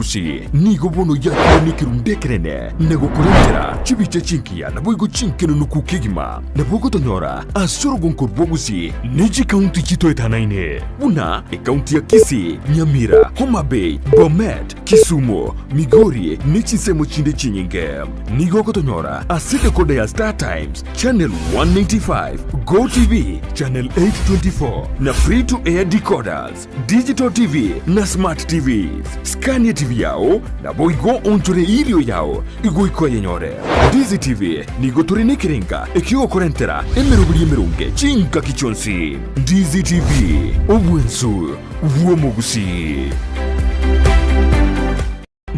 bw'omogusii nigo bono yakire nekerundu ekenene na gokorentera chibicha chingiya naboigo chinkenenuku kegima. Nabo ogotonyora ase orogonko rw'Ogusii ne chikaunti chitoetanaine buna ekaunti ya Kisii, Nyamira, Homa Bay, Bomet, Kisumu, Migori ne chinsemo chinde chinyinge. Nigo ogotonyora ase decoder ya Star Times, Channel 195, Go TV, Channel 824 na Free to Air decoders, Digital TV na Smart TVs. Scan TV yao naboigo onchore erio yao igoika oyenyore. Ndizi TV nigo tore nekerenga ekiogokorentera emeroberi emeronge chingaki chionsi. Ndizi TV, obwensu bw'omogusii.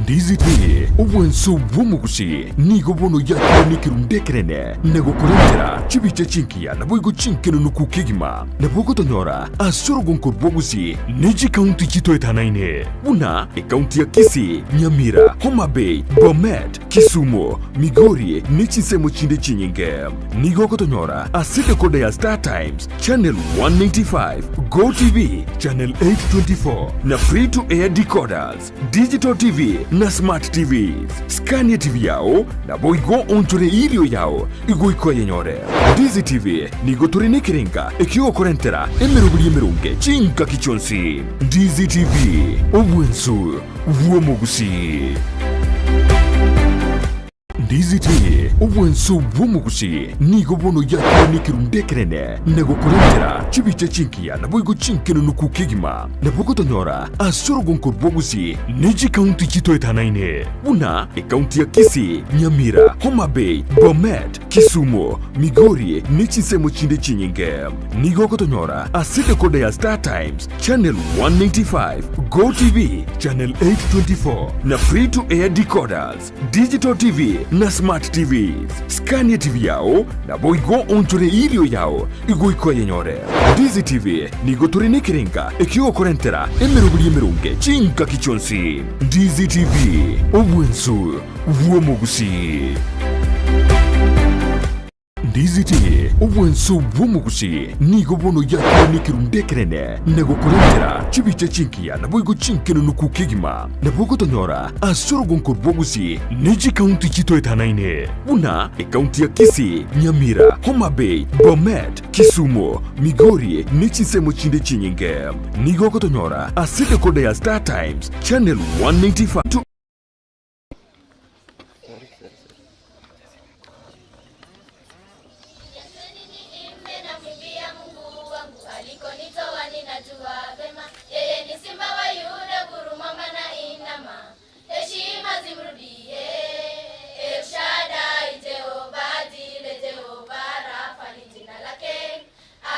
Ndizi TV, obwensu bw'omogusii nigo bono yakire nekerundu ekenene na gokorentera chibicha chingiya naboigo chinkenenuku kegima. Nabo ogotonyora ase orogonko rw'Ogusii ne chikaunti chitoetanaine buna ekaunti ya Kisii, Nyamira, Homa Bay, Bomet, Kisumu, Migori ne chinsemo chinde chinyinge. Nigo ogotonyora ase decoder ya Star Times, Channel 195, Go TV, Channel 824 na Free to Air decoders, Digital TV na Smart TVs. Scan TV yao naboigo onchore erio yao igoika oyenyore. Ndizi TV nigo tore nekerenga ekiogokorentera emeroberi emeronge chingaki chionsi. Ndizi TV, obwensu bw'omogusii. Ndizi TV, obwensu bw'omogusii nigo bono yakire nekerundu ekenene na gokorentera chibicha chingiya naboigo chinkenenuku kegima. Nabo ogotonyora ase orogonko rw'Ogusii ne chikaunti chitoetanaine buna ekaunti ya Kisii, Nyamira, Homa Bay, Bomet, Kisumu, Migori ne chinsemo chinde chinyinge. Nigo ogotonyora ase decoder ya Star Times, Channel 195, Go TV, Channel 824 na Free to Air decoders, Digital TV na Smart TVs. Scan TV yao naboigo onchore erio yao igoika oyenyore. Ndizi TV nigo tore nekerenga ekiogokorentera emeroberi emeronge chingaki chionsi. Ndizi TV, obwensu bw'omogusii. Ndizi TV, obwensu bw'omogusii nigo bono yakire nekerundu ekenene na gokorentera chibicha chingiya naboigo chinkenenuku kegima. Nabo ogotonyora ase orogonko rw'Ogusii ne chikaunti chitoetanaine buna ekaunti ya Kisii, Nyamira, Homa Bay, Bomet, Kisumu, Migori ne chinsemo chinde chinyinge. Nigo ogotonyora ase decoder ya Star Times, Channel 195. Niacheni niimbe namwimbia Mungu wangu, alikonitoa ninajua vema. Yeye ni simba wa Yuda, guruma na inama, heshima zimrudie. El Shaddai, Jehova Jire, Jehova Rafa ni jina lake.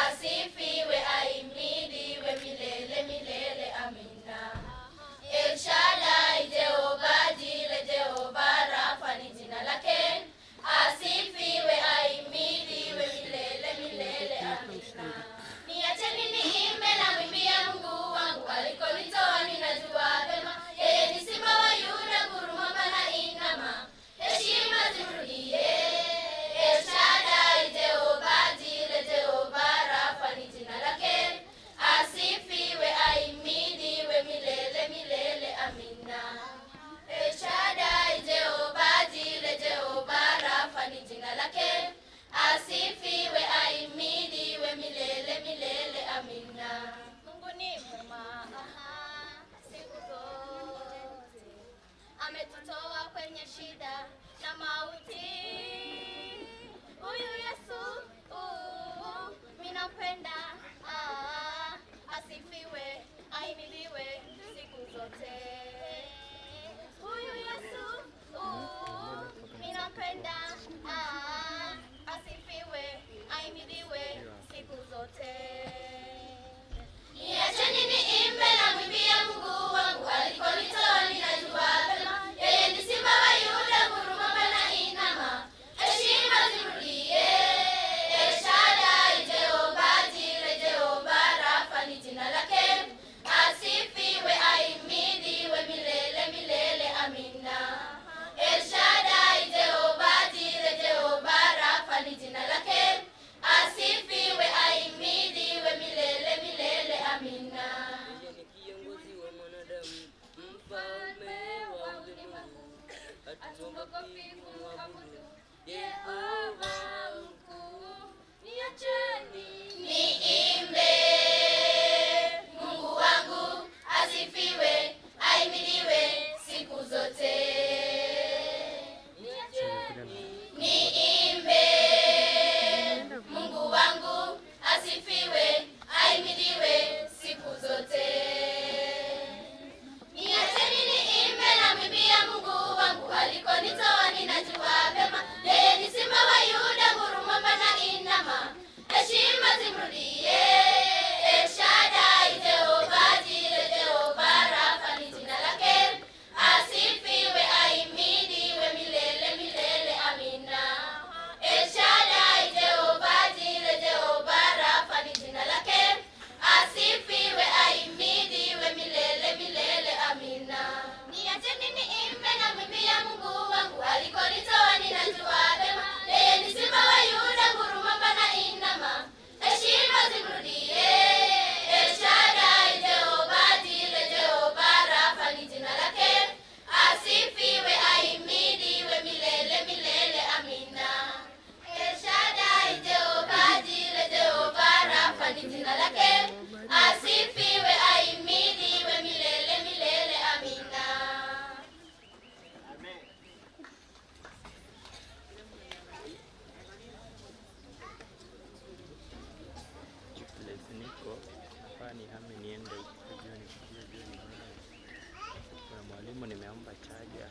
Asifiwe, ahimidiwe milele milele, amina. El Shaddai, Jehova Jire, Jehova Rafa ni jina lake. Asifiwe, ahimidiwe milele milele, amina. Niacheni niimbe namwimbia Mungu wangu, alikonitoa ninajua vema. Yeye ni simba wa Yuda, nguruma na inama, heshima zimrudie. El Shaddai, Jehova Jire, Jehova Rafa ni jina lake. Asifiwe, ahimidiwe milele milele, amina. El Shaddai, Jehova Jire, Jehova Rafa ni jina lake. Asifiwe, ahimidiwe milele milele, amina. Mungu ni mwema, aha, siku zote ametutoa kwenye shida na mauti. Huyu Yesu uh, mimi nampenda, ah, asifiwe, ahimidiwe siku zote. Huyu Yesu uh, mimi nampenda, ah, asifiwe, ahimidiwe siku zote. Niacheni niimbe namwimbia Mungu wangu, alikonitoa ninajua vema. Yeye ni simba wa Yuda, nguruma na inama, heshima zimrudie. El Shaddai, Jehova Jire, Jehova Rafa ni jina lake. Asifiwe, ahimidiwe milele. Yehova mkuu, niacheni niimbe. Mungu wangu asifiwe, ahimidiwe siku zote. Niacheni niimbe. Mungu wangu asifiwe, ahimidiwe siku zote. Niacheni niimbe na mwimbia Mungu wangu alikonitoa ninajua vema. Yeye ni simba wa Yuda, nguruma na inama. Heshima zimrudie. El Shaddai, Jehova Jire, Jehova Rafa ni jina lake. Asifiwe, ahimidiwe milele milele, amina. El Shaddai, Jehova Jire, Jehova Rafa ni jina lake. Asifiwe, ahimidiwe milele milele, amina. Niacheni niimbe na mwimbia Mungu wangu alikonitoa ninajua vema. Yeye ni simba wa Yuda, nguruma na inama. Heshima zimrudie. El Shaddai, Jehova Jire, Jehova Rafa ni jina lake. Asifiwe, ahimidiwe milele milele, amina. El Shaddai, Jehova Jire, Jehova Rafa ni jina lake. Asifiwe, ahimidiwe milele milele, amina. Place niko nafaa nihame niende huko juu nikuje juu nione. Kuna mwalimu nimeomba chaja.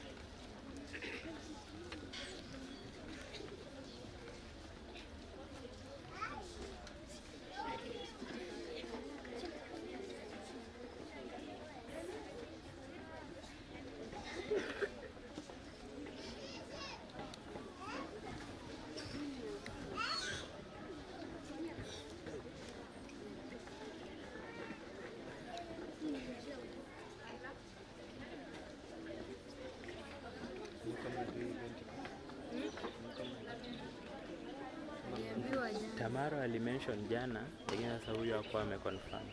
Tamaro alimention jana, lakini sasa huyu hakuwa ameconfirm.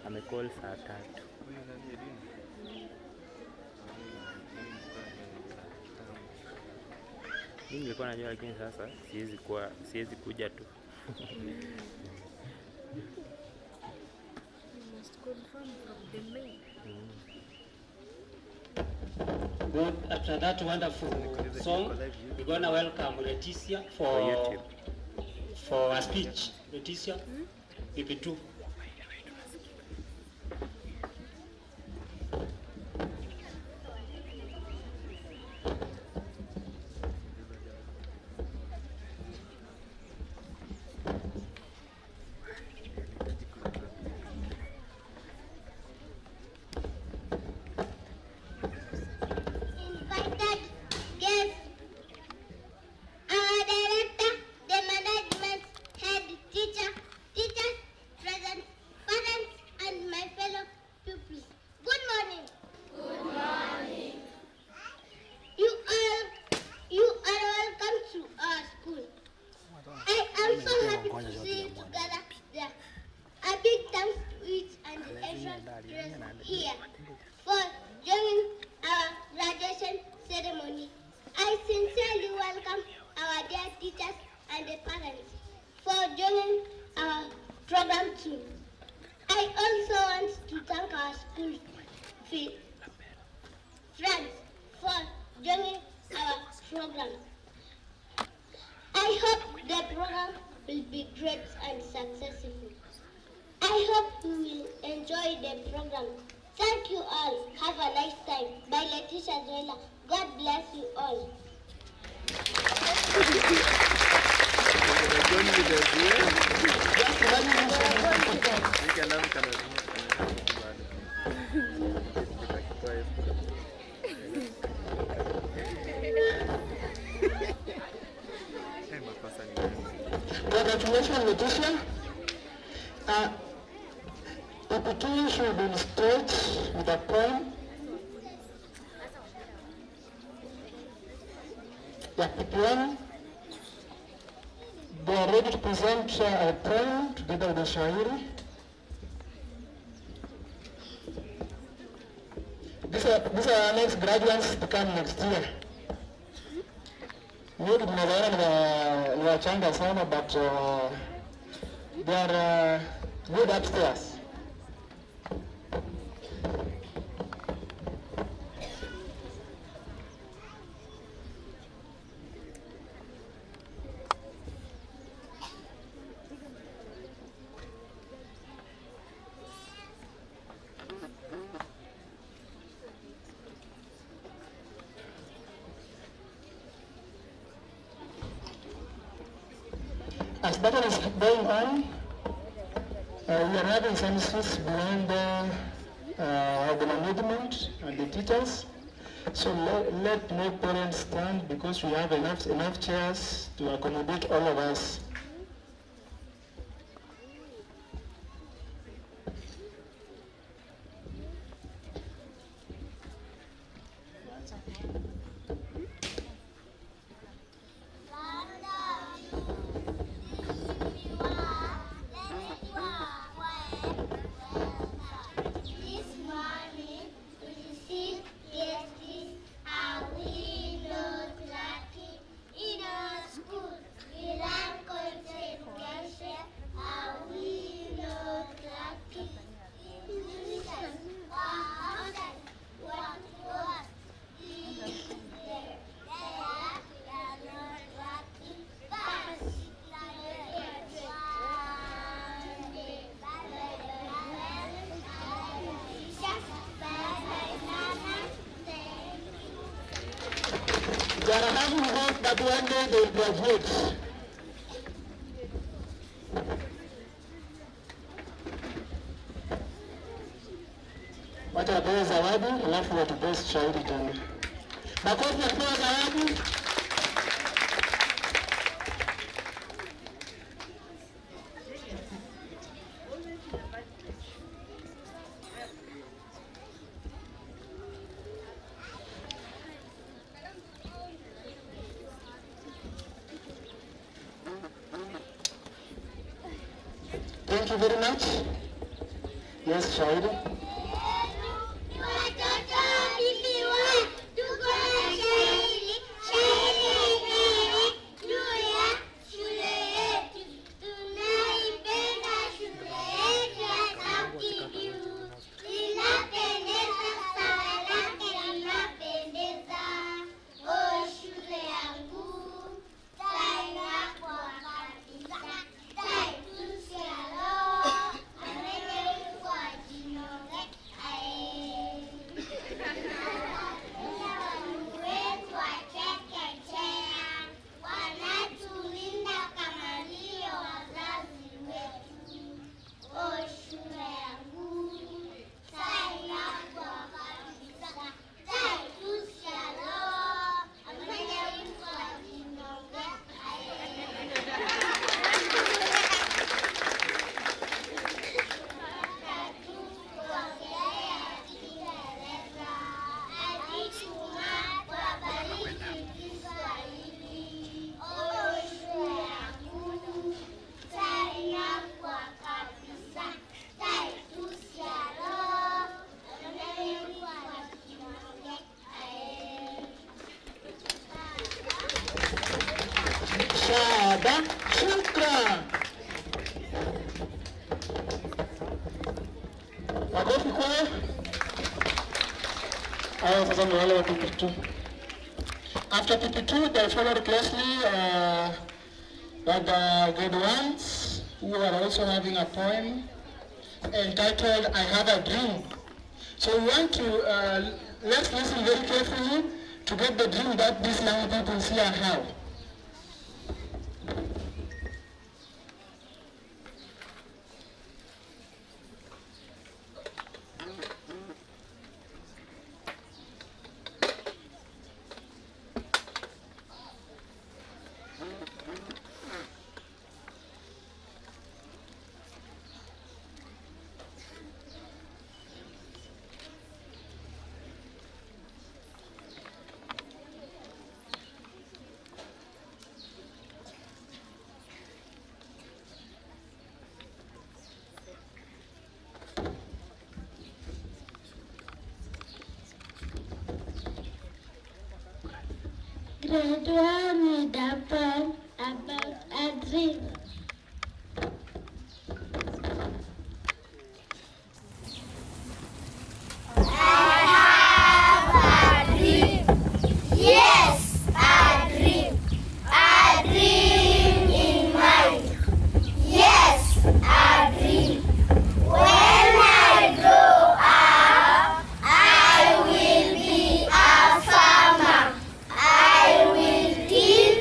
Amecall saa tatu. Mimi nilikuwa najua, lakini sasa siwezi kuwa siwezi kuja tu. You must confirm from the mail. Good. After that wonderful song, we're gonna welcome Leticia For for YouTube. for a speech. Leticia, PP2. Invited guests, our director, the management, head teacher, teachers present, parents, and my fellow pupils. Good morning. Good morning. You are you are welcome to our school. I am so happy to see you together there. A big thanks to each and everyone present here for joining our graduation ceremony. I sincerely welcome our dear teachers and the parents for joining our program too. I also want to thank our school friends for joining our program. I hope the program will be great and successful. I hope you will enjoy the program. Thank you all. Have a nice time. By Letitia Zoila. God bless you all. Congratulations, Letitia. PP2 should illustrate with a poem. Yeah, PP1, they are ready to present a poem together with the Shairi. These are, these are our next graduates to come next year. Maybe tunazaona ni wa- ni wachanga sana but they are good upstairs. As that one is going on, we are having some issues behind the management and the teachers. So let no parents stand because we have enough chairs to accommodate all of us. This morning we received guests. Are we not lucky? In our school we learn concentration. Are we not lucky? Musicians are outside what was is there. They are not lucky. But They are having hope that one day they will graduate. Wacha wapewe zawadi, alafu watupee shauri tena. Makofi ya kupewa zawadi. Thank you very much. Yes, shauri. Watoto bibiwa, tuko na shairi, shairi yenyewe juu ya shule yetu. Tunaipenda shule yetu ya Sauti View. Linapendeza, sala lake linapendeza. O shule yangu, tainakwa kabisa, taitusialo, amenyeukwa jinonge, ae. Walimu wetu wa chekechea wanatulinda kama ndio wazazi wetu. O shule yangu, tainakwa kabisa, taitusialo, amenyeukwa jinonge, Shaba, shukran. Makofi kwao. Haya sasa ni wale wa PP2. After PP2, they followed closely by the grade ones who are also having a poem entitled I Have a Dream. So we want to, let's listen very carefully to get the dream that these young people here have. grade 1 with a poem about a dream. Yes, a dream. A dream in mind. Yes, a dream. When I grow up, I will be a farmer. I will till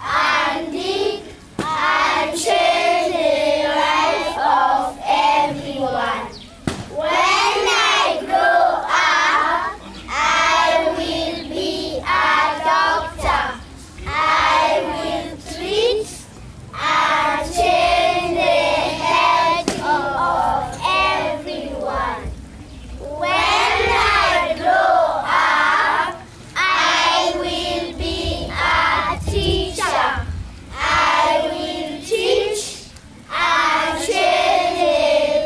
and dig and change the life of everyone. When I grow up, I will be a doctor. I will treat and change the health of everyone. When I grow up, I will be a teacher. I will teach and change the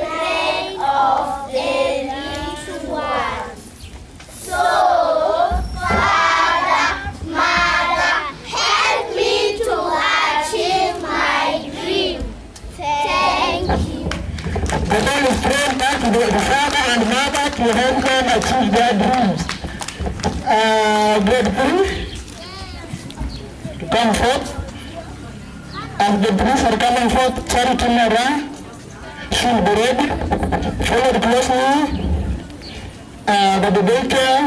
brain of the little ones. So, Father, Mother, help me to achieve my dream. Thank you. The bell is thrown back to the father and mother to help them achieve their dreams. Grade 3, to come forth. As the priests are coming forth, Charity Mara should be ready, followed closely by the daycare,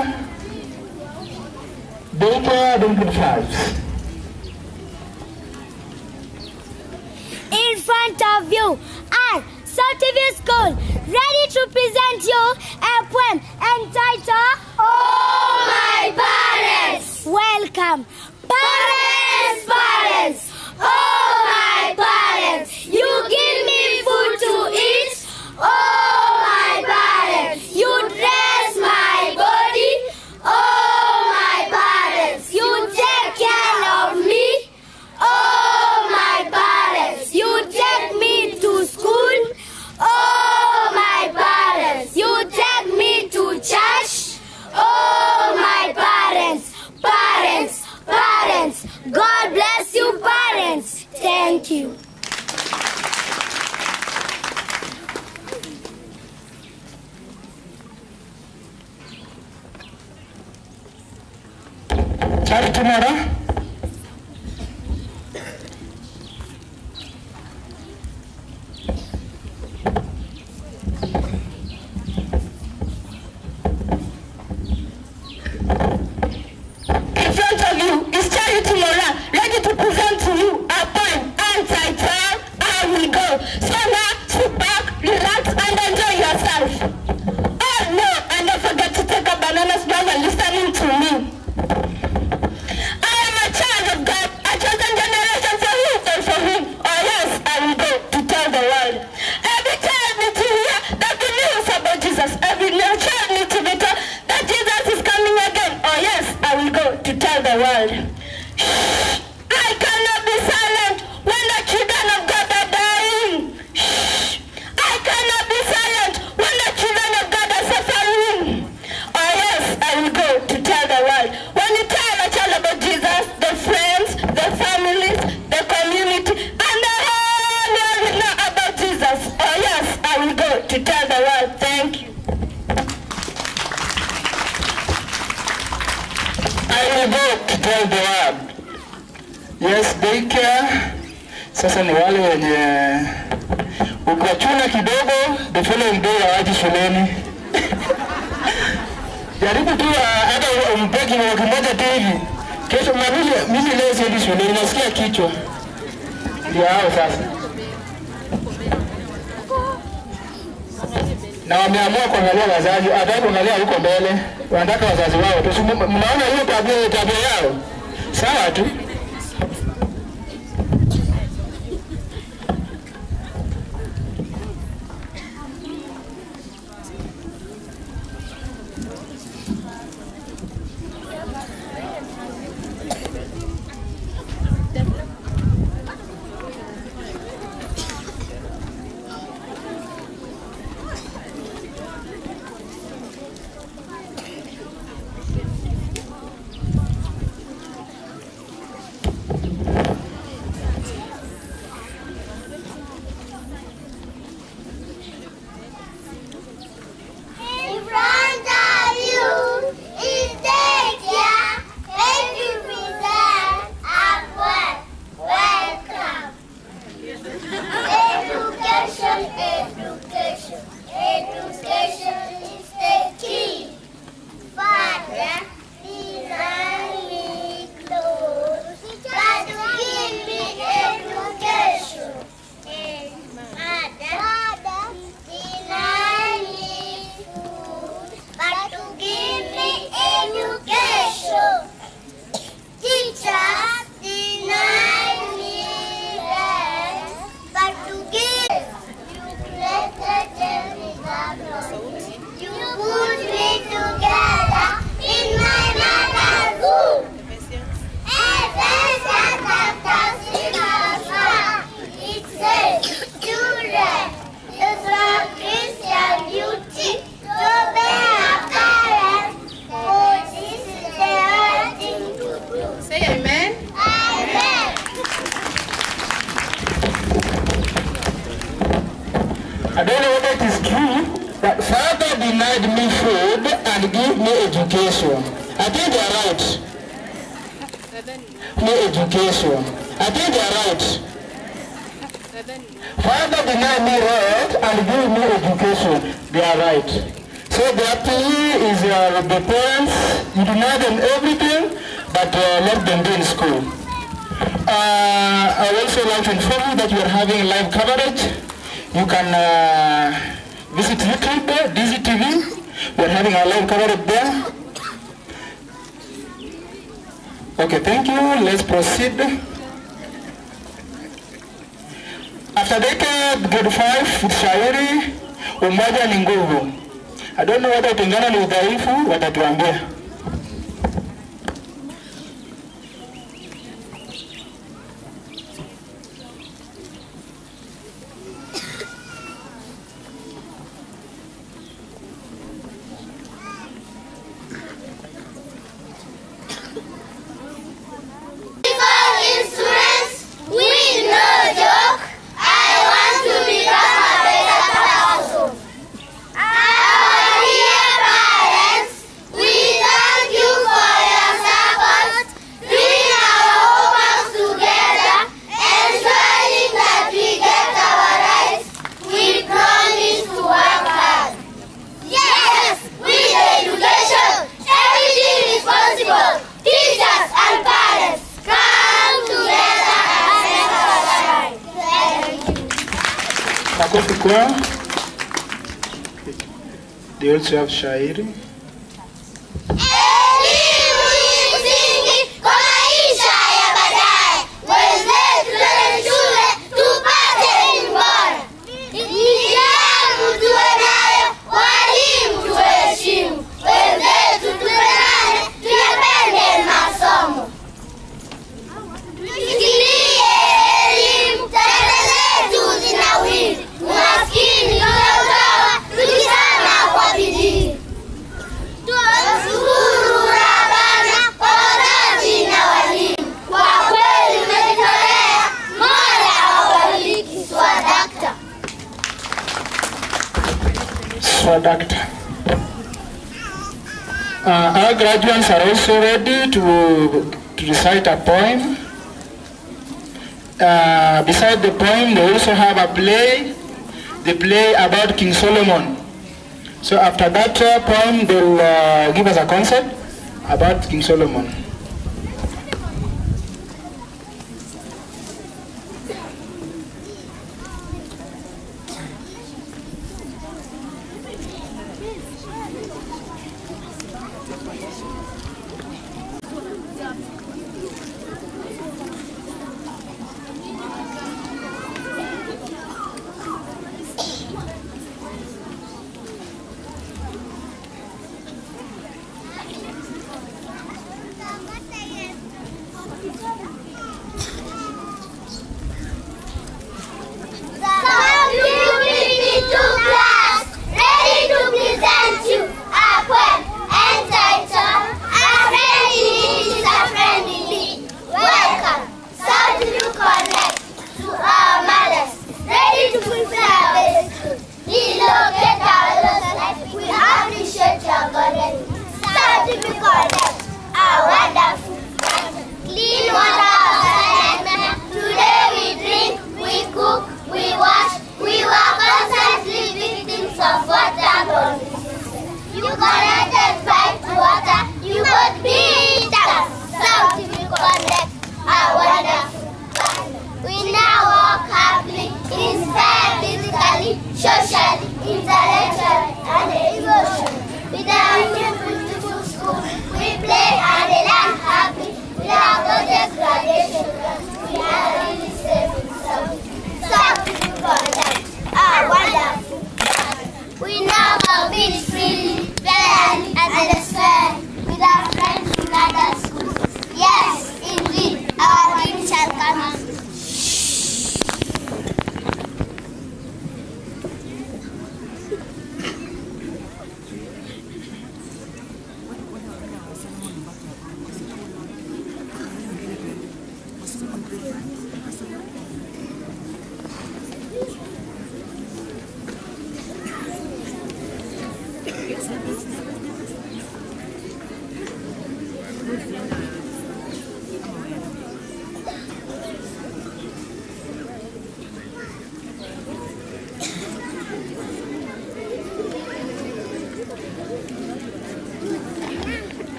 then grade 5. In front of you are Saltiville School, ready to present you a poem entitled Oh, my parents! Welcome. Parents, parents! Oh, my parents! You give me food to eat. Oh, my parents! You dress my body. Oh, my parents! You take care of me. Oh, my parents! You take me to school. Oh, my parents! You take me to church. Oh, my parents! Parents! Parents! God bless you, parents. Thank you. Charity Mara. In front of you is Charity Mora, ready to present to you a poem entitled I Will Go. So now, sit back, relax, and enjoy yourself. Oh no, and don't forget to take a banana smile while listening to me. I am a child of God, a chosen generation for him and for him. Oh yes, I will go to tell the world. Every child needs to hear the good news about Jesus. Every little child needs to be told that Jesus is coming again. Oh yes, I will go to tell the world. Shh! I cannot be silent when the children of God are dying. Shh! I cannot be silent when the children of God are suffering. Oh yes, I will go to tell the world. When you tell a child about Jesus, the friends, the families, the community, and the whole world will know about Jesus. Oh yes, I will go to tell the world. Thank you. I will go to tell the world. Yes, daycare. Sasa ni wale wenye ukiwachuna kidogo, the following day hawaji shuleni. Jaribu tu hata umpe kidogo kimoja tu hivi. Kesho mimi leo siendi shuleni, nasikia kichwa. Ndio hao sasa. Na wameamua kuangalia wazazi, hataki kuangalia huko mbele, wanataka wazazi wao tu. Si Mnaona hiyo tabia yao? Sawa tu. education. I think they are right. Me education. I think they are right. Father deny me right and give me education. They are right. So the PE is the parents, you deny them everything, but let them be in school. I would also like to inform you that we are having live coverage. You can visit YouTube, DZTV. We are having our live coverage there. Okay, thank you. Let's proceed. After that, grade 5 with shairi, umoja ni nguvu. I don't know whether utengano ni udhaifu, watatuambia. Insurance, we no joke. I want to become a better person. Our dear parents, we thank you for your support, doing our homework together, ensuring that we get our rights. We promise to work hard. Yes, with education, everything is possible. Teachers and parents, come together and make us shine. Thank you. Makofi kwao. They also have shairi. Elimu ni msingi kwa maisha ya baadaye. Wenzetu twende shule tupate elimu bora. Nidhamu tuwe nayo, walimu tuheshimu. Wenzetu tupendane, tuyapende masomo. Tushikilie elimu, talanta zetu zinawiri. Umaskini tutautoa tukisoma kwa bidii. Tuwashukuru Rabana kwa wazazi na walimu, kwa kweli mmejitolea. Mola awabariki. Swadakta. Swadakta. Our graduates are also ready to recite a poem. Beside the poem, they also have a play, the play about King Solomon. So after that poem, they'll give us a concert about King Solomon.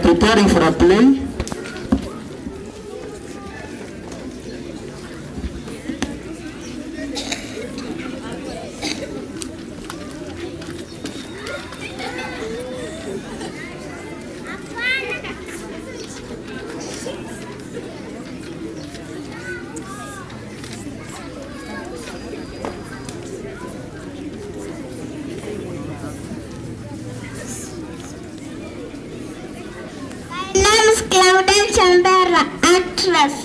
preparing for a play. My name is Claudine Chambera, actress.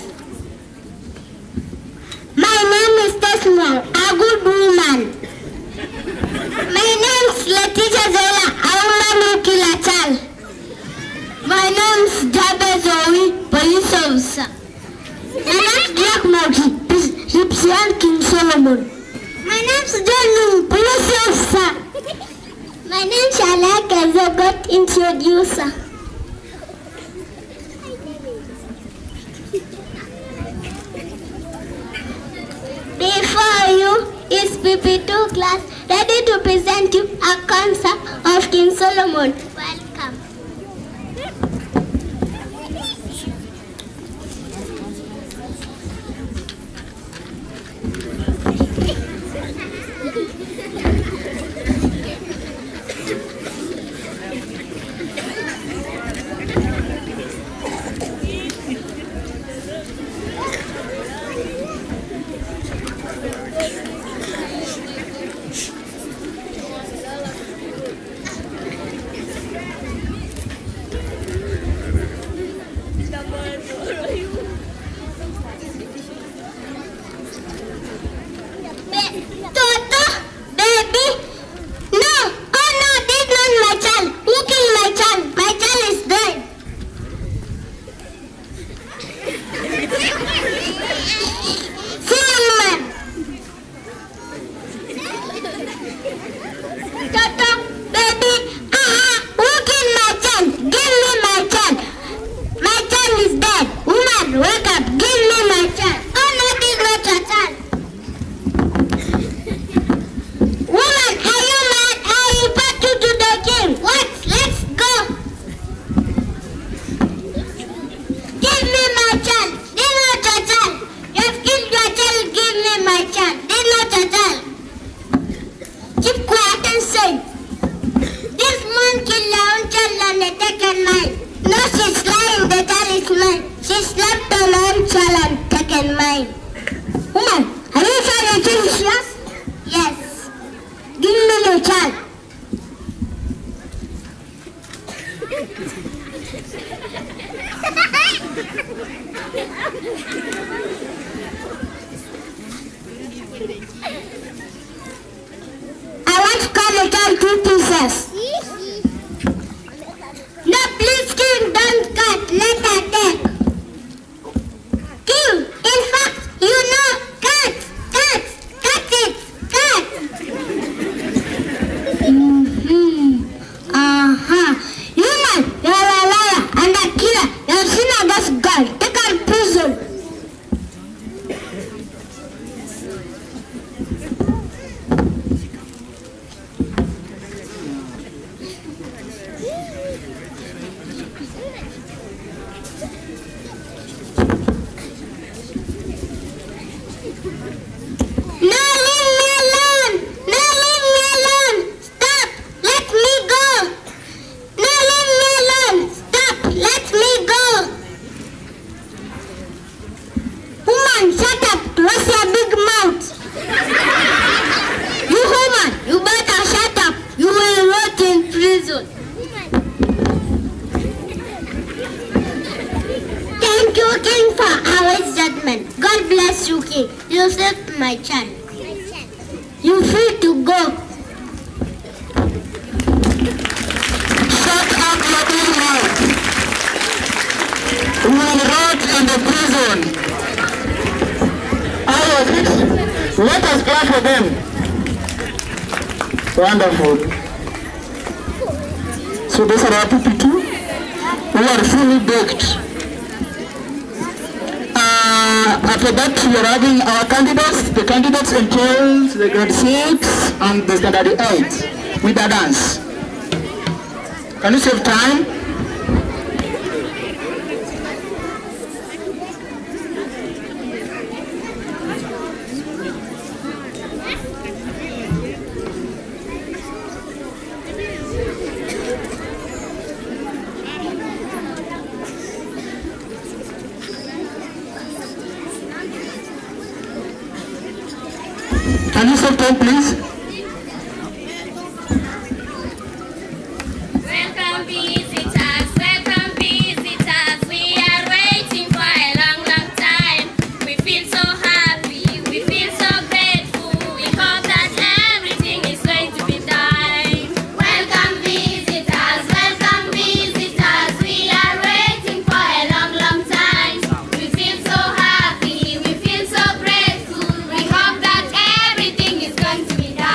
My name is Tesmuang, a good woman. My name is Letitia Zola, a woman who kill a child. My name is Jabez Owi, police officer. My name is Jack Moki, represent King Solomon. My name is John Lung, police officer. My name is Alaka Zogot, introducer. Before you is PP2 class ready to present you a concept of King Solomon. Welcome. Be- Toto, baby. No, oh no, this not my child. Who killed my child? My child is dead. Solomon. Toto, baby. Ah, who killed my child? Give me my child. My child is dead. Woman, wake up. Give me my child. Oh no, this not your child. Woman, are you mad? I report you to the king. What? Let's go. Give me my child. This not your child. You have killed your child. Give me my child. This not your child. Keep quiet and say, This man killed her own child and they taken mine. No, she's lying. The child is mine. She slept on her own child and taken mine. Woman, are you sure the child is yours? Yes. Give me your child. I want to cut the child two pieces. No, please, King, don't cut. Let her take. King, in fact, you know, cut, cut, cut it, cut. Mm-hmm. Uh-huh. You man, you're a liar and a killer. You have sinned against God. Take her to prison. No, leave me alone! No, leave me alone! Stop! Let me go! No, leave me alone! Stop! Let me go! Woman, shut up! What's your big mouth? You woman, you better shut up! You will rot in prison. Thank you, King, for our judgment. God bless you, King. You saved my child. You free to go. Shut up your big mouth. We will rot in the prison. How was it? Let us clap for them. Wonderful. So these are our PP2 who are fully baked. After that, we are having our candidates. The candidates entails the grade 6 and the standard 8 with a dance. Can you save time? Can you save time, please? Welcome visitors, welcome visitors. We are waiting for a long, long time. We feel so happy, we feel so grateful. We hope that everything is going to be done. Welcome visitors, welcome visitors. We are waiting for a long, long time. We feel so happy, we feel so grateful. We hope that everything is going to be done.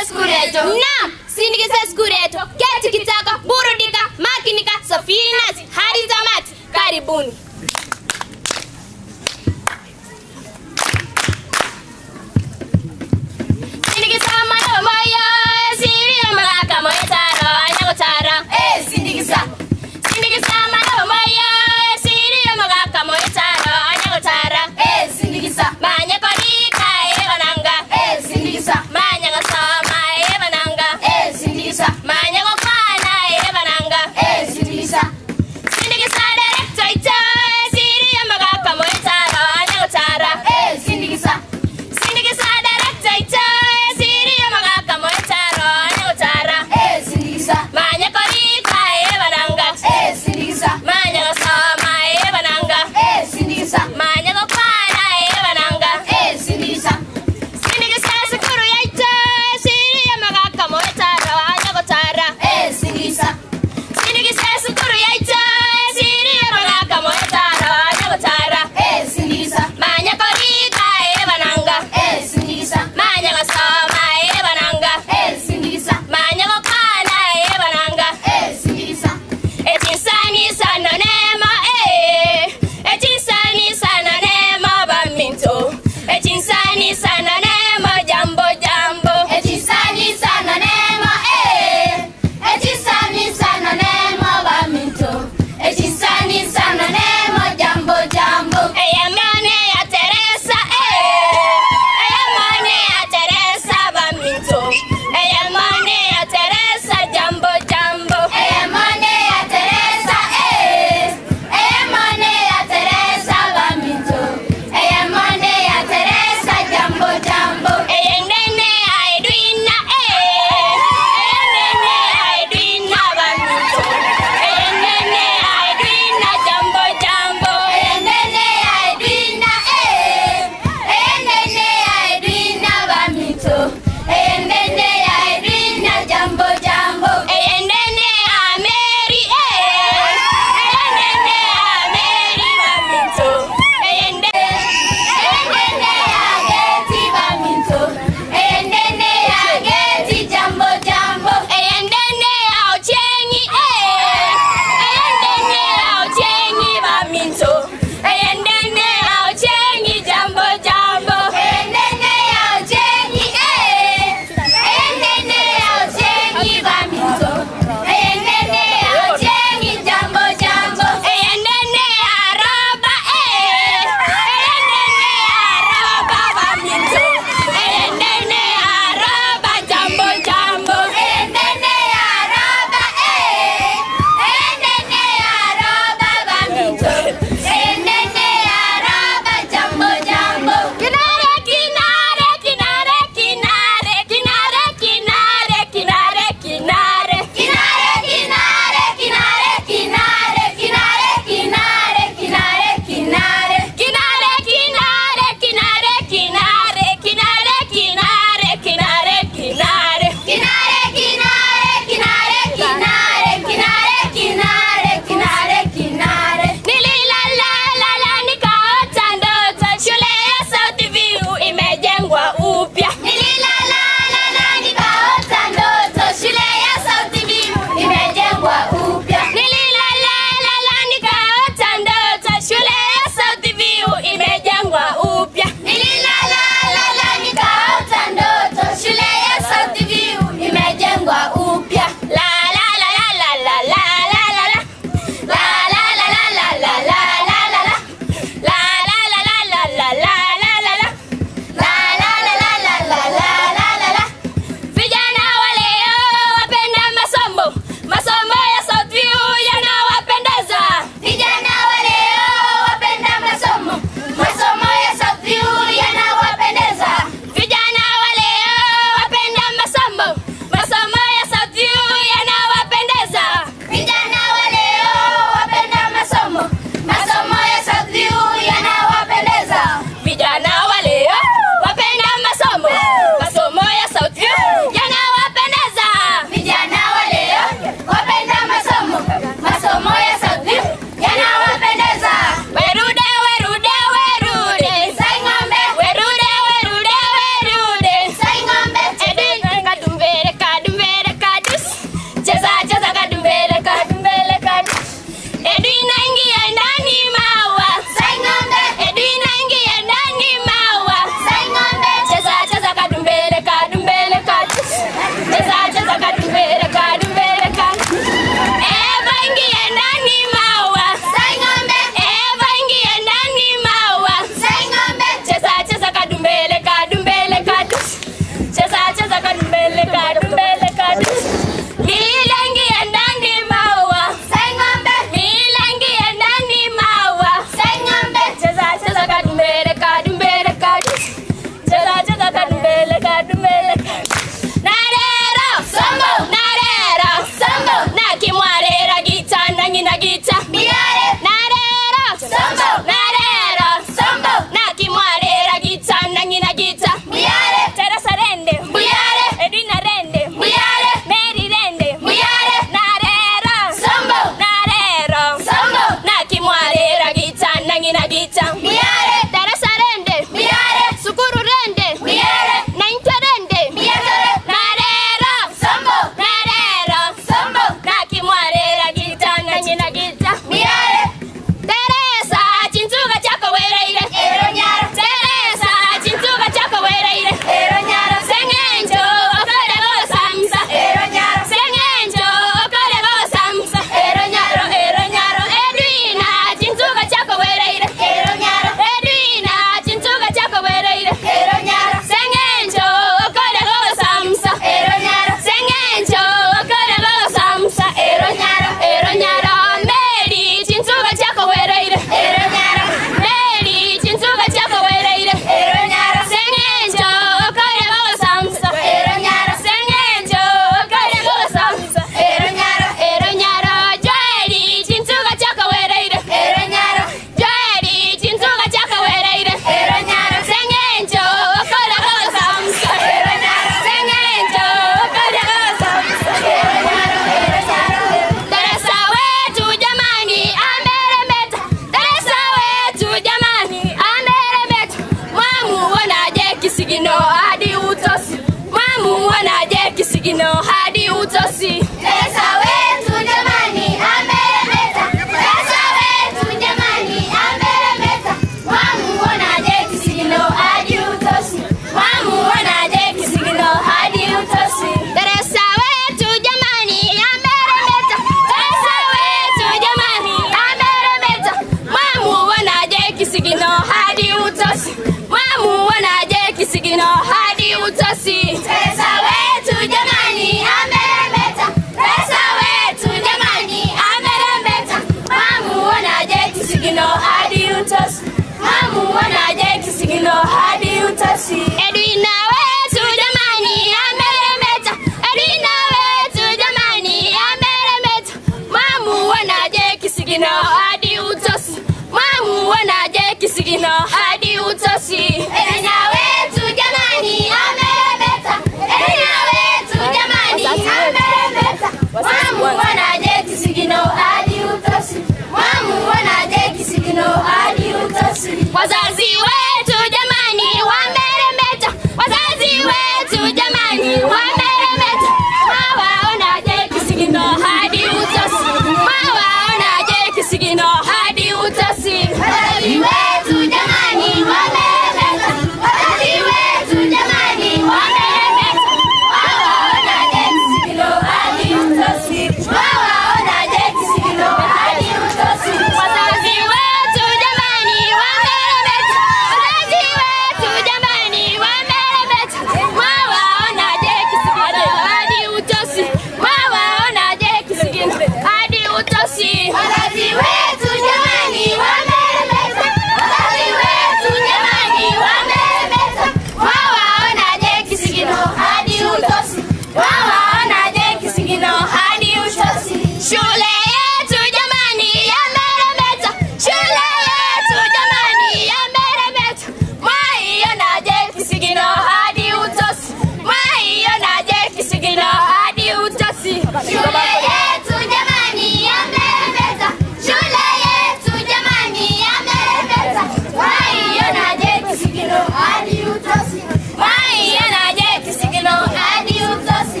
kisigino hadi utosi. Teresa wetu jamani ameremeta. Teresa wetu jamani ameremeta. Mwamuonaje kisigino hadi utosi. Mwamuonaje kisigino hadi utosi. Teresa wetu jamani ameremeta. Teresa wetu jamani ameremeta. Mwamuonaje kisigino hadi utosi. Mwamuonaje kisigino hadi utosi. Teresa wetu jamani ameremeta. Teresa wetu jamani ameremeta. Mwamuonaje kisigino hadi utosi. Mwamuonaje kisigino hadi utosi. Edwina wetu jamani ameremeta. Edwina wetu jamani ameremeta. Mwamuonaje kisigino hadi utosi. Mwamuonaje kisigino hadi utosi. Edwina wetu jamani ameremeta. Edwina wetu jamani ameremeta. Mwamuonaje kisigino hadi utosi. Mwamuonaje kisigino hadi utosi. Wazazi wetu jamani wameremeta. Wazazi wetu jamani wameremeta. Mwawaonaje kisigino hadi utosi. Mwawaonaje kisigino hadi utosi. Wazazi wetu jamani wameremeta. Wazazi wetu jamani wameremeta. Mwawaonaje kisigino hadi utosi. Mwawaonaje kisigino hadi utosi. Wazazi wetu jamani wameremeta. Wazazi wetu jamani wameremeta. Mwawaonaje kisigino hadi utosi. Mwawaonaje kisigino hadi utosi. Wazazi wetu jamani wameremeta. Wazazi wetu jamani wameremeta. Mwawaonaje kisigino hadi utosi. Mwawaonaje kisigino hadi utosi. Shule yetu jamani yameremeta. Shule yetu jamani yameremeta. Mwaionaje kisigino hadi utosi. Mwaionaje kisigino hadi utosi. Shule yetu jamani yameremeta. Shule yetu jamani yameremeta. Mwaionaje kisigino hadi utosi. Mwaionaje kisigino hadi utosi.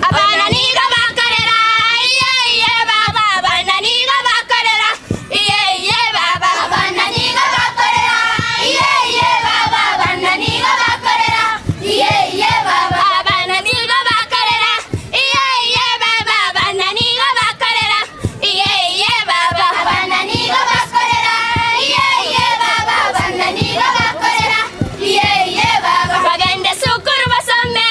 Abana niga bakorera iye iye baba. Abana niga bakorera iye iye baba. Abana niga bakorera iye iye baba. Abana niga bakorera iye iye baba. Abana niga bakorera iye iye baba. Abana niga bakorera iye iye baba. Abana niga bakorera iye iye baba. Abana niga bakorera iye iye baba. Bagende sukuru basome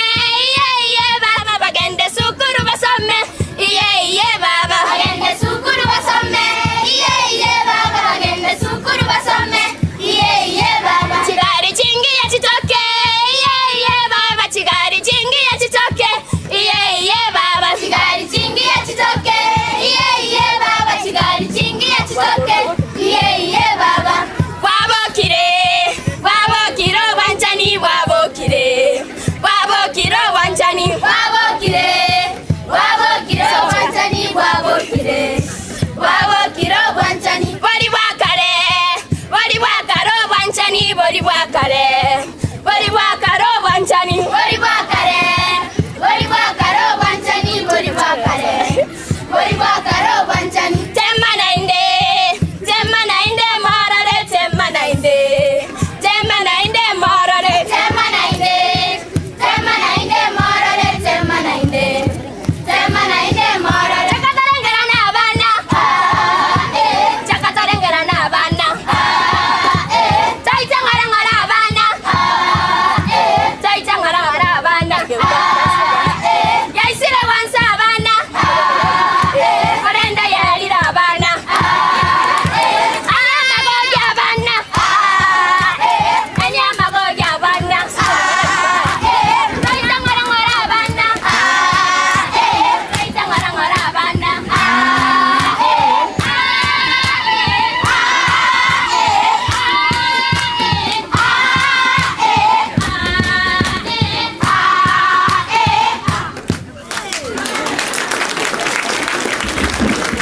iye iye baba. Bagende sukuru basome iye iye baba. Bagende sukuru basome iye iye baba. Bagende sukuru basome iye iye baba. Chigari chingiya chitoke iye iye baba. Chigari chingiya chitoke iye iye baba. Chigari chingiya chitoke iye iye baba. Chigari chingiya chitoke iye iye baba. Wabokire wabokire wanjani wabokire wabokire wanjani wabokire wabokire wanjani wabokire wabokire wanjani bori bwakare bori bwakare wanjani bori bwakare bori bwakare wanjani bori bwakare bori bwakare wanjani bori bwakare bori bwakare wanjani tema nainde tema nainde marare tema nainde tema nainde marare tema nainde tema nainde marare tema nainde tema nainde marare chakatarengera na abana ah eh chakatarengera na abana ah eh taita ngara ngara abana ah eh taita ngara ngara abana ah eh yaisire wansa abana ah eh orenda yalira abana ah eh amagoja abana ah eh enyamagoja abana ah eh taita ngara ngara abana ah eh taita ngara ngara abana ah eh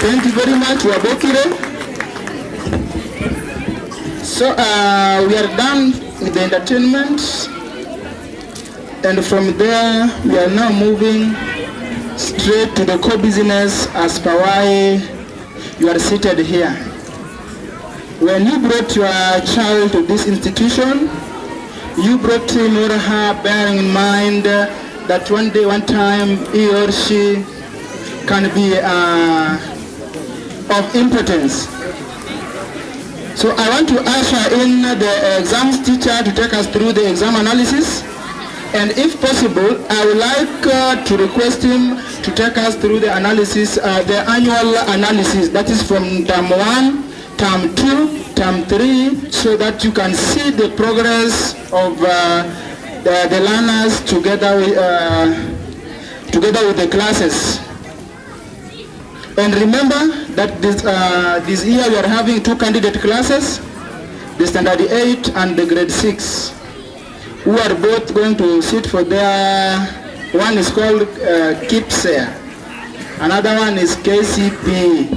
Thank you very much, Wabokire. So we are done with the entertainment, and from there we are now moving straight to the core business as per why you are seated here. When you brought your child to this institution, you brought him or her bearing in mind that one day, one time, he or she can be uh, of importance. So I want to usher in the exams teacher to take us through the exam analysis. And if possible, I would like uh, to request him to take us through the analysis, uh, the annual analysis, that is from term 1, term 2, term 3, so that you can see the progress of uh, the, the learners together with, uh, together with the classes. And remember that this, uh, this year we are having two candidate classes, the standard 8 and the grade 6, who are both going to sit for their, one is called uh, KIPSEA, another one is KCPE.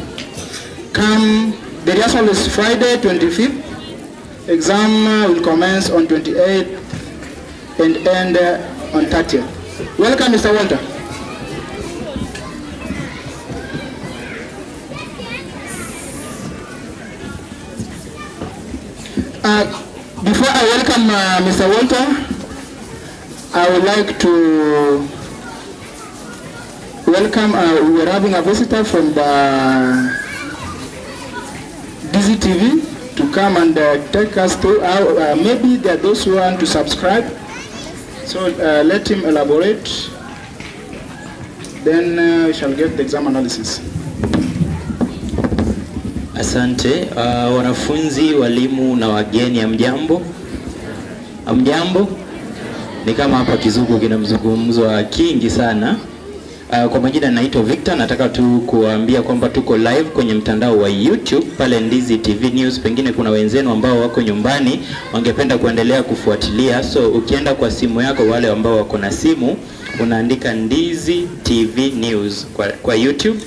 Come, the rehearsal is Friday 25th, exam uh, will commence on 28th and end uh, on 30th. Welcome, Mr. Walter. Uh, before I welcome uh, Mr. Walter, I would like to welcome, uh, we are having a visitor from the DZTV to come and uh, take us through. Uh, maybe there are those who want to subscribe. So uh, let him elaborate. Then uh, we shall get the exam analysis. Asante uh, wanafunzi, walimu na wageni, hamjambo? Hamjambo? Ni kama hapa kizungu kinamzungumzwa kingi sana. Uh, kwa majina naitwa Victor, nataka tu kuwaambia kwamba tuko live kwenye mtandao wa YouTube pale Ndizi TV News. Pengine kuna wenzenu ambao wako nyumbani wangependa kuendelea kufuatilia, so ukienda kwa simu yako, wale ambao wako na simu, unaandika Ndizi TV News kwa, kwa YouTube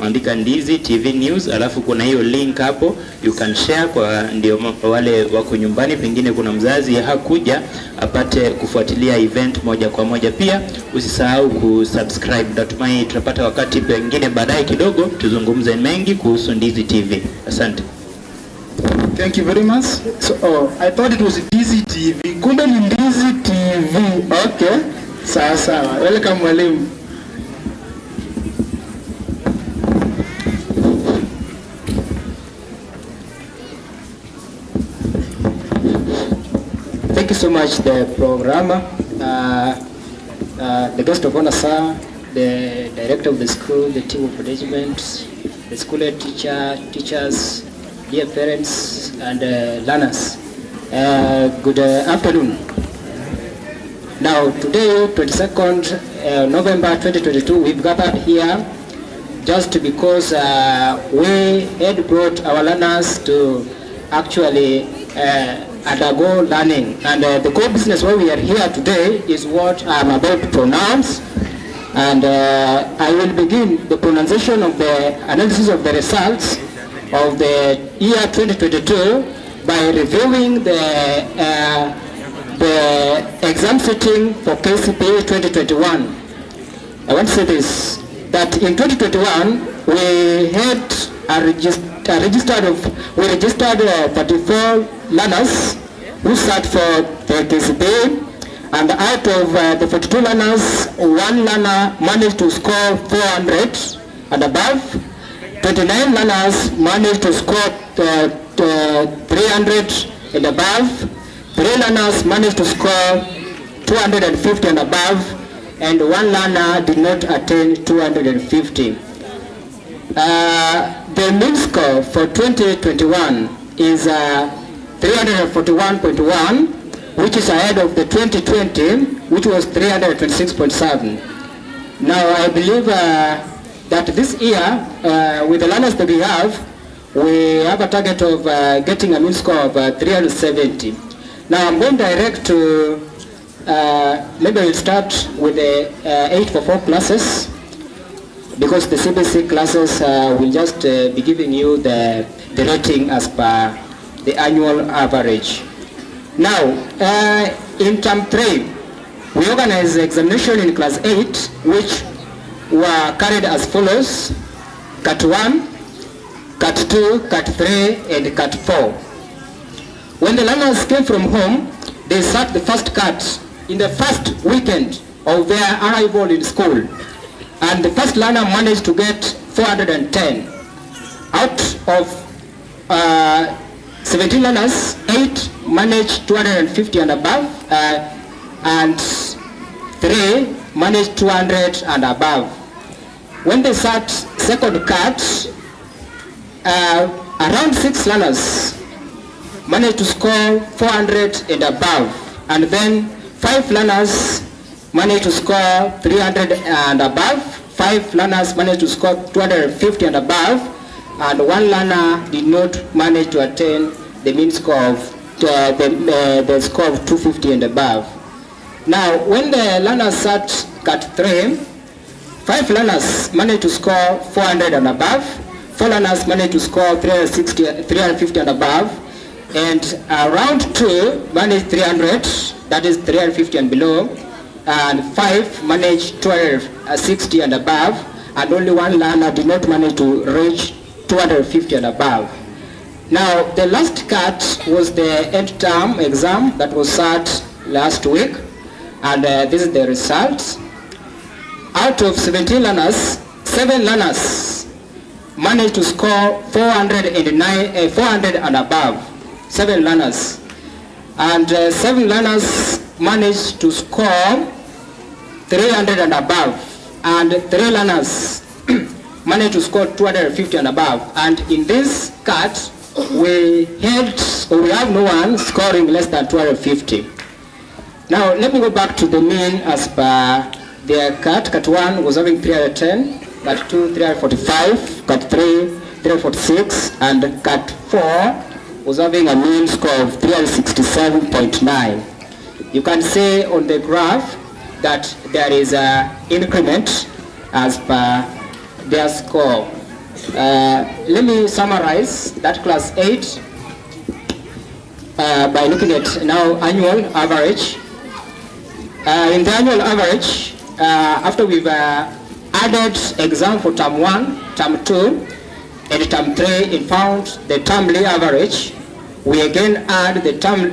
andika Ndizi TV News, alafu kuna hiyo link hapo you can share kwa ndio wale wako nyumbani, pengine kuna mzazi hakuja apate kufuatilia event moja kwa moja. Pia usisahau kusubscribe. Natumai tutapata wakati pengine baadaye kidogo tuzungumze mengi kuhusu Ndizi TV. Asante. Thank you very much. So, oh, I thought it was Ndizi TV. Kumbe ni Ndizi TV. Okay. Sawa sawa. Welcome mwalimu. Thank you so much, the programmer, uh, uh, the guest of honor, sir, the director of the school, the team of management, the school head teacher, teachers, dear parents, and uh, learners. Uh, good uh, afternoon. Now, today, 22nd uh, November 2022, we've gathered here just because uh, we had brought our learners to actually uh, undergo learning. And uh, the core business why we are here today is what I'm about to pronounce. And uh, I will begin the pronunciation of the analysis of the results of the year 2022 by reviewing the, uh, the exam sitting for KCPE 2021. I want to say this, that in 2021, we had a, regist a registered of, we registered uh, 34 learners who sat for the KCPE, and out of uh, the 42 learners, one learner managed to score 400 and above, 29 learners managed to score uh, 300 and above, 3 learners managed to score 250 and above, and one learner did not attain 250. Uh, the mean score for 2021 is uh, 341.1, which is ahead of the 2020, which was 326.7. Now, I believe uh, that this year, uh, with the learners that we have, we have a target of uh, getting a mean score of uh, 370. Now, I'm going direct to, uh, maybe we'll start with the uh, 844 classes, because the CBC classes uh, will just uh, be giving you the, the rating as per the annual average. Now, uh, in term 3, we organize examination in class 8, which were carried as follows, Cat 1, Cat 2, Cat 3, and Cat 4. When the learners came from home, they sat the first cat in the first weekend of their arrival in school. And the first learner managed to get 410. Out of 17 learners, 8 managed 250 and above, and 3 managed 200 and above. When they sat second cat, around 6 learners managed to score 400 and above, and then 5 learners managed to score 300 and above, 5 learners managed to score 250 and above, and 1 learner did not manage to attain the mean score of the score of 250 and above. Now, when the learners sat cat 3, 5 learners managed to score 400 and above, 4 learners managed to score 350 and above, and around 2 managed 300, that is 350 and below, and 5 managed 260 and above, and only 1 learner did not manage to reach 250 and above. Now, the last cat was the end term exam that was sat last week, and this is the result. Out of 17 learners, 7 learners managed to score 409, 400 and above, 7 learners. And 7 learners managed to score 300 and above, and 3 learners managed to score 250 and above. And in this cat, we have no one scoring less than 250. Now, let me go back to the mean as per their cat. Cat 1 was having 310, cat 2, 345, cat 3, 346, and cat 4 was having a mean score of 367.9. You can see on the graph that there is an increment as per their score. Let me summarize that class 8 by looking at now annual average. In the annual average, after we've added exam for term 1, term 2, and term 3, and found the termly average, we again add the term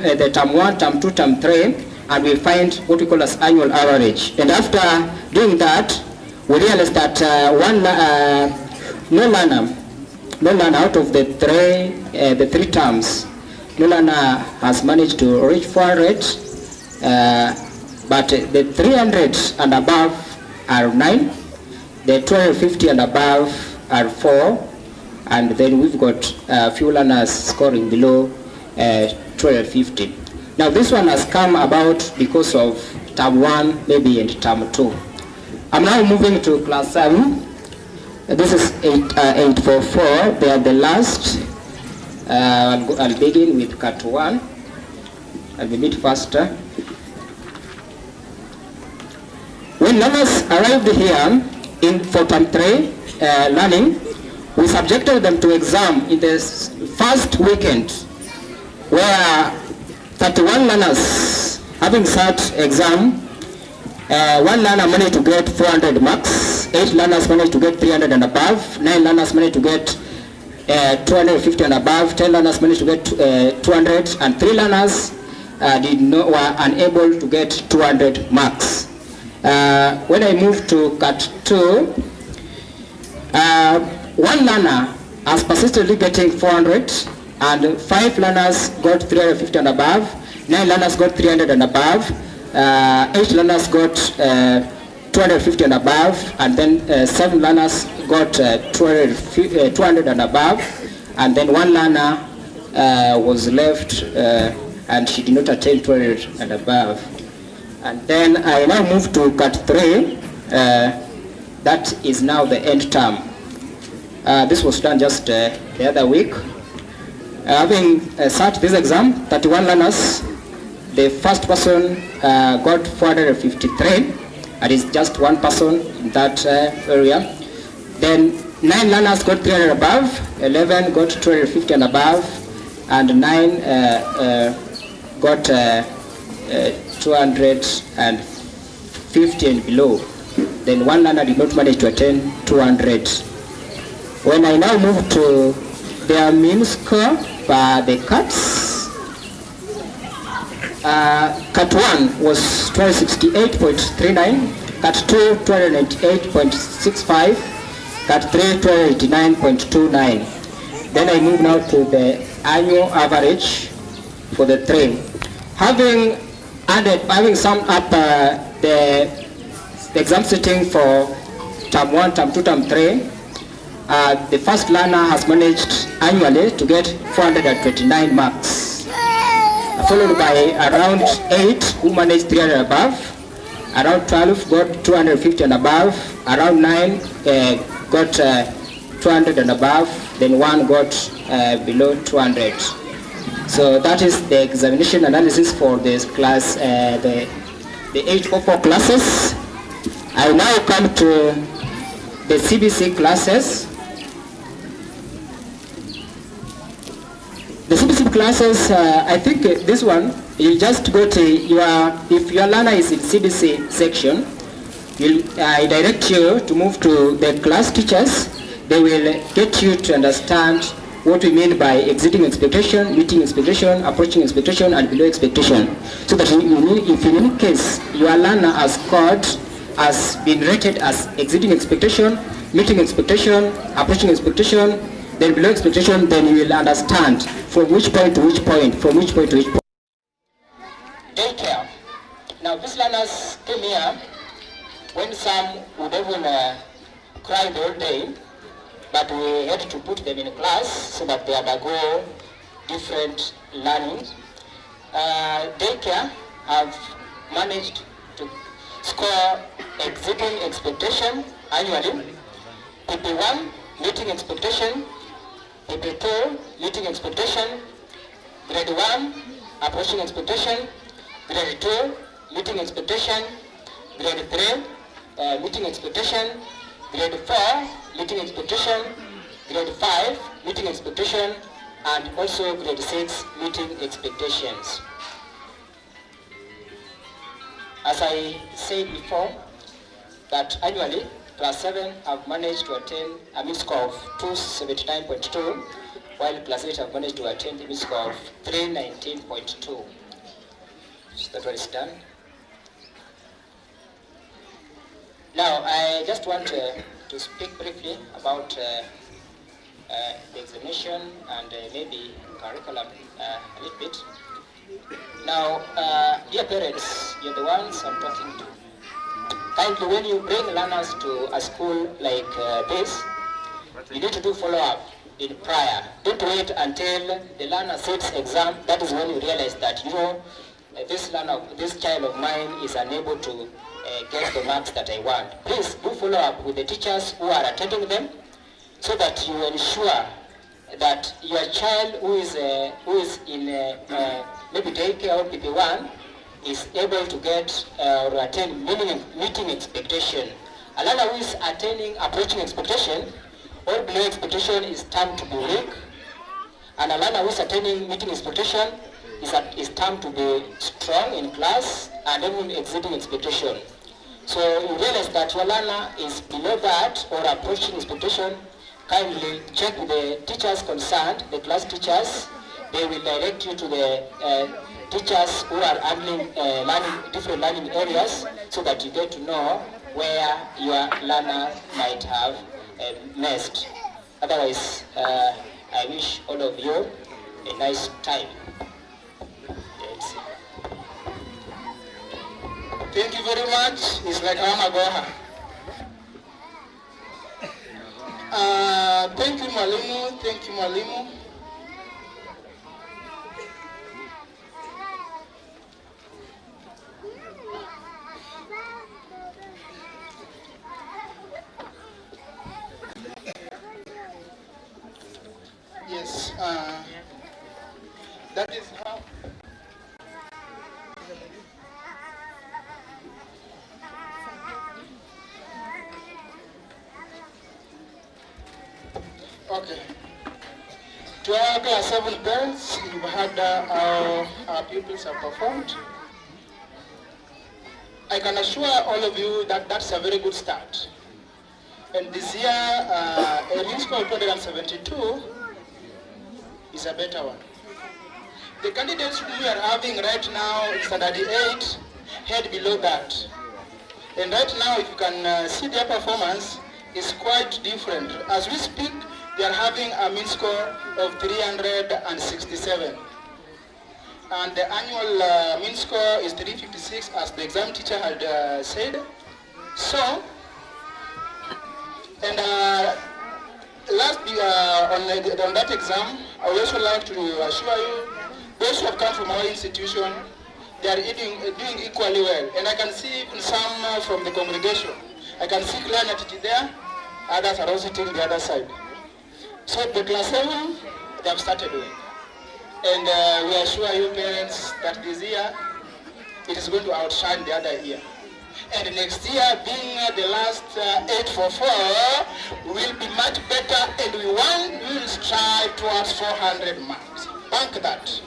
1, term 2, term 3, and we find what we call as annual average. And after doing that, we realize that no learner, no learner out of the three terms, no learner has managed to reach 400, but the 300 and above are 9, the 250 and above are 4, and then we've got a few learners scoring below 250. Now this one has come about because of term 1 maybe and term 2. I'm now moving to class 7. This is 844. They are the last. I'll begin with cat 1. I'll be a bit faster. When learners arrived here in for term 3 learning, we subjected them to exam in the first weekend, where 31 learners, having sat exam, 1 learner managed to get 400 marks, 8 learners managed to get 300 and above, 9 learners managed to get 250 and above, 10 learners managed to get 200, and 3 learners did not, were unable to get 200 marks. When I moved to cat 2, 1 learner has persistently getting 400, and 5 learners got 350 and above, 9 learners got 300 and above, 8 learners got 250 and above, and then 7 learners got 200 and above, and then 1 learner was left and she did not attain 200 and above. And then I now move to cat 3, that is now the end term. This was done just the other week. Having sat this exam, 31 learners, the first person got 453, and it's just one person in that area. Then 9 learners got 300 above, 11 got 250 and above, and 9 got 250 and below. Then one learner did not manage to attain 200. When I now move to their mean score by the cuts, cut 1 was 268.39, cut 2 298.65, cut 3 289.29. Then I move now to the annual average for the three. Having added, having summed up the exam sitting for term 1, term 2, term 3, the first learner has managed annually to get 429 marks, followed by around 8 who managed 300 above, around 12 got 250 and above, around 9 got 200 and above, then 1 got below 200. So that is the examination analysis for this class, the 844 classes. I now come to the CBC classes. The CBC classes, I think this one, you just go to your, if your learner is in CBC section, I direct you to move to the class teachers. They will get you to understand what we mean by exceeding expectation, meeting expectation, approaching expectation, and below expectation. So that if in any case your learner has scored, has been rated as exceeding expectation, meeting expectation, approaching expectation, then below expectation, then you will understand from which point to which point, from which point to which point. Daycare. Now these learners came here when some would even cry the whole day, but we had to put them in class so that they undergo different learning. Daycare have managed to score exceeding expectation annually, PP1 meeting expectation, PP2 meeting expectation, grade 1 approaching expectation, grade 2 meeting expectation, grade 3 meeting expectation, grade 4 meeting expectation, grade 5 meeting expectation, and also grade 6 meeting expectations. As I said before, that annually, class 7 have managed to attain a mean score of 279.2, while class 8 have managed to attain a mean score of 319.2. So that one is done. Now, I just want to speak briefly about the examination and maybe curriculum a little bit. Now, dear parents, you're the ones I'm talking to. Kindly, when you bring learners to a school like this, you need to do follow-up in prior. Don't wait until the learner sits exam. That is when you realize that, you know, this learner, this child of mine is unable to get the marks that I want. Please do follow up with the teachers who are attending them, so that you ensure that your child who is in maybe daycare or PP1 is able to get or attain meeting expectation. A learner who is attaining approaching expectation or below expectation is termed to be weak, and a learner who is attaining meeting expectation is termed to be strong in class and even exceeding expectation. So you realize that your learner is below that or approaching expectation, kindly check with the teachers concerned, the class teachers. They will direct you to the teachers who are handling different learning areas, so that you get to know where your learner might have missed. Otherwise, I wish all of you a nice time. That's it. Thank you very much. It's like Amagoha. Thank you, Mwalimu. Thank you, Mwalimu. Yes, that is how. Okay. To our class 7 parents, you've heard our pupils have performed. I can assure all of you that that's a very good start. And this year, a mean score of 272 is a better one. The candidates whom we are having right now in Standard 8 head below that. And right now, if you can see their performance, is quite different. As we speak, they are having a mean score of 367. And the annual mean score is 356, as the exam teacher had said. So, and last on that exam, I would also like to assure you, those who have come from our institution, they are doing equally well. And I can see even some from the congregation. I can see Claire Nyatiti there, others are also taking the other side. So the class 7, they have started well. And we assure you parents that this year, it is going to outshine the other year. And next year, being the last 844, will be much better, and we will strive towards 400 marks. Bank that.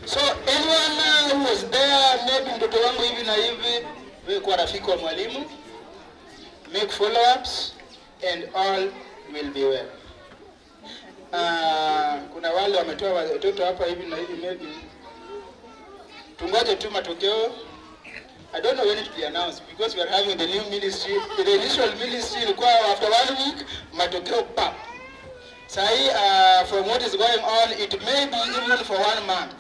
So anyone who was there, maybe mtoto wangu hivi na hivi, wewe kuwa rafiki wa mwalimu, make follow-ups, and all will be well. Kuna wale wametoa watoto hapa hivi na hivi, maybe tungoje tu matokeo. I don't know when it will be announced because we are having the new ministry. The initial ministry ilikuwa after 1 week, matokeo pap. Sahi, from what is going on, it may be even for 1 month.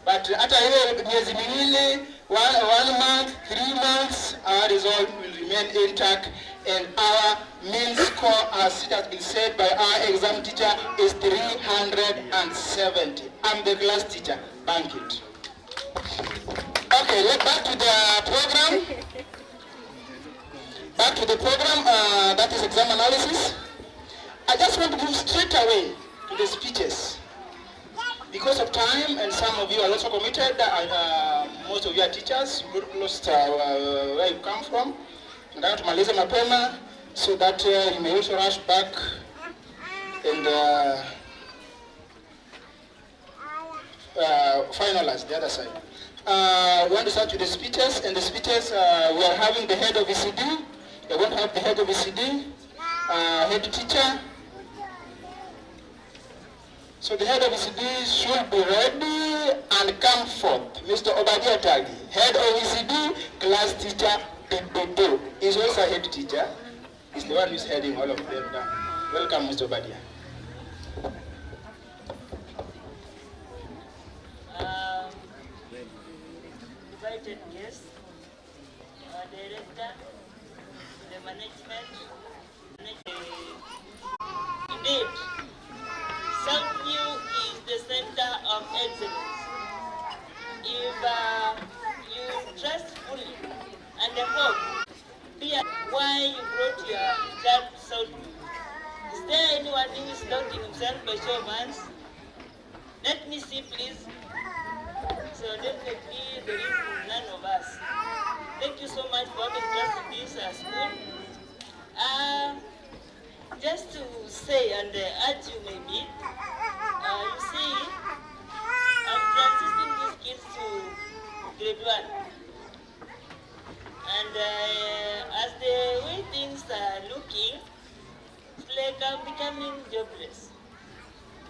But hata hiyo miezi miwili, one month, 3 months, our result will remain intact, and our mean score, as it has been said by our exam teacher, is 370. I'm the class teacher. Bank it. Okay, let's back to the program. Back to the program, that is exam analysis. I just want to move straight away to the speeches. Because of time, and some of you are also committed, most of you are teachers, you got lost where you come from. Nataka tumalize mapema so that you may also rush back and finalize the other side. We want to start with the speeches, and the speeches, we are having the head of ECD. We want to have the head of ECD, head teacher. So the head of ECD should be ready and come forth. Mr. Obadiah Tagi, head of ECD, class teacher, PP2. He's also a head teacher. He's the one who's heading all of them down. Welcome, Mr. Obadiah. Invited guests, our director, the management. Indeed, Southview is the center of excellence. If you trust fully and hope, be why you brought your child to Southview. Is there anyone who is doubting himself by show of hands? Let me see, please. So definitely there is none of us. Thank you so much for having trust in this school. Just to say and urge you maybe, you see, I'm transitioning these kids to grade 1. And as the way things are looking, it's like I'm becoming jobless.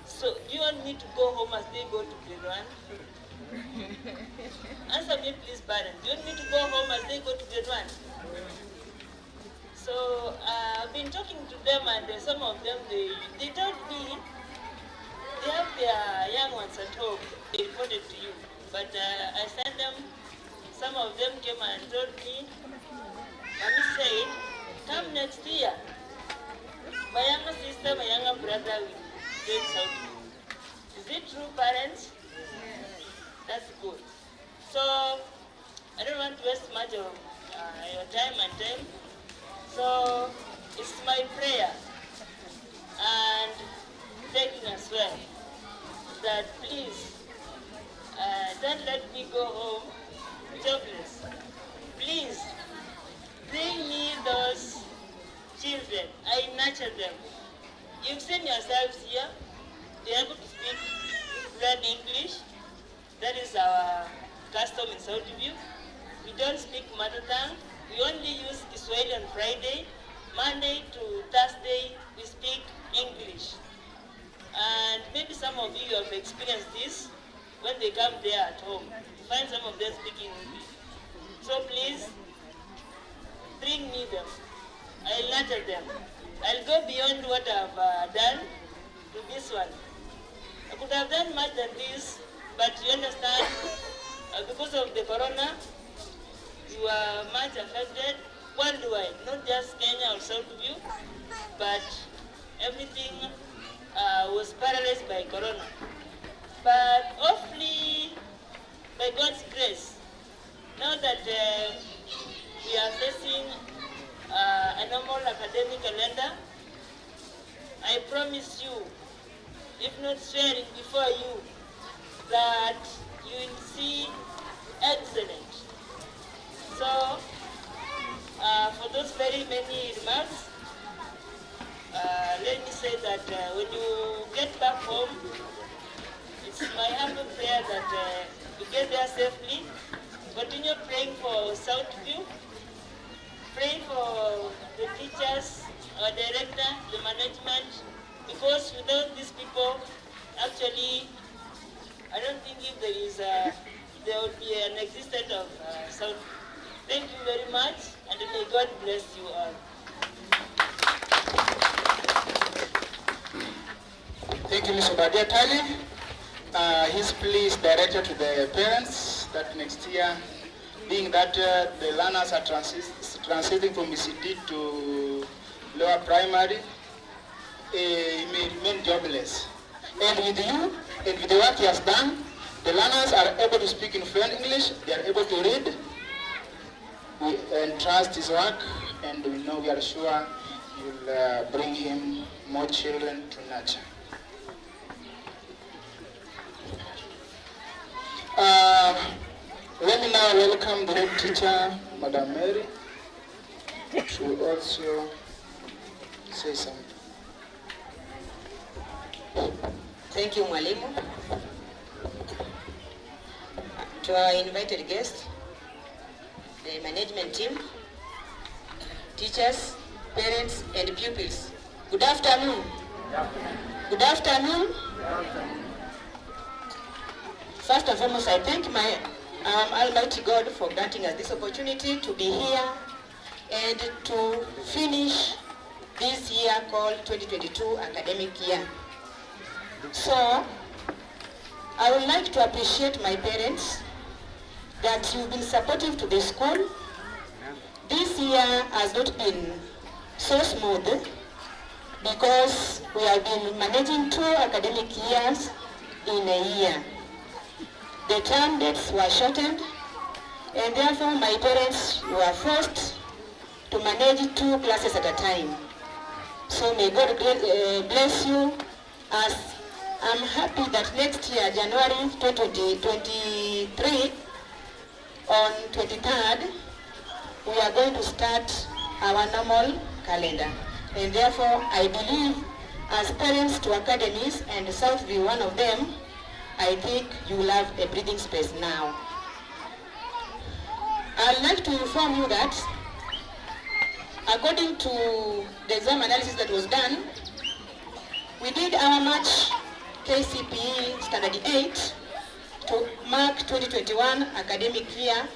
So do you want me to go home as they go to grade 1? Answer me please, parents. Do you want me to go home as they go to grade 1? So I've been talking to them, and some of them, they told me they have their young ones at home. They reported to you. But I sent them, some of them came and told me, Mommy said, come next year. My younger sister, my younger brother will join Southview. Is it true, parents? Yes. That's good. So I don't want to waste much of your time and time. So it's my prayer and begging as well that please don't let me go home jobless. Please bring me those children. I nurture them. You've seen yourselves here. They are able to speak fluent English. That is our custom in Southview. we don't speak mother tongue. We only use Kiswahili on Friday. Monday to Thursday, we speak English. And maybe some of you have experienced this when they come there at home. You find some of them speaking English. So please, bring me them. I'll nurture them. I'll go beyond what I've done to this one. I could have done much than this, but you understand, because of the corona, you are much affected worldwide, not just Kenya or Southview, but everything was paralyzed by corona. But hopefully, by God's grace, now that we are facing a normal academic calendar, I promise you, if not swearing before you, that you will see excellent. So, for those very many remarks, let me say that when you get back home, it's my humble prayer that you get there safely. Continue praying for Southview. Pray for the teachers, our director, the management, because without these people, actually, I don't think if there is a, there will be an existence of Southview. Thank you very much, and may God bless you all. Thank you, Mr. Obadia Tali. His plea is directed to the parents that next year, being that the learners are transiting from ECD to lower primary, he may remain jobless. And with you, and with the work he has done, the learners are able to speak in fluent English, they are able to read. We entrust his work, and we know we are sure you'll bring him more children to nurture. Let me now welcome the head teacher, Madam Mary, to also say something. Thank you, Mwalimu. To our invited guests, the management team, teachers, parents, and pupils. Good afternoon. Good afternoon. First and foremost, I thank my Almighty God for granting us this opportunity to be here and to finish this year called 2022 academic year. So, I would like to appreciate my parents that you've been supportive to the school. This year has not been so smooth because we have been managing 2 academic years in a year. The term dates were shortened, and therefore my parents were forced to manage 2 classes at a time. So may God bless you, as I'm happy that next year, January 2023, on 23rd, we are going to start our normal calendar. And therefore, I believe as parents to academies, and Southview one of them, I think you will have a breathing space now. I'd like to inform you that according to the exam analysis that was done, we did our March KCPE Standard 8 to mark 2021 academic year.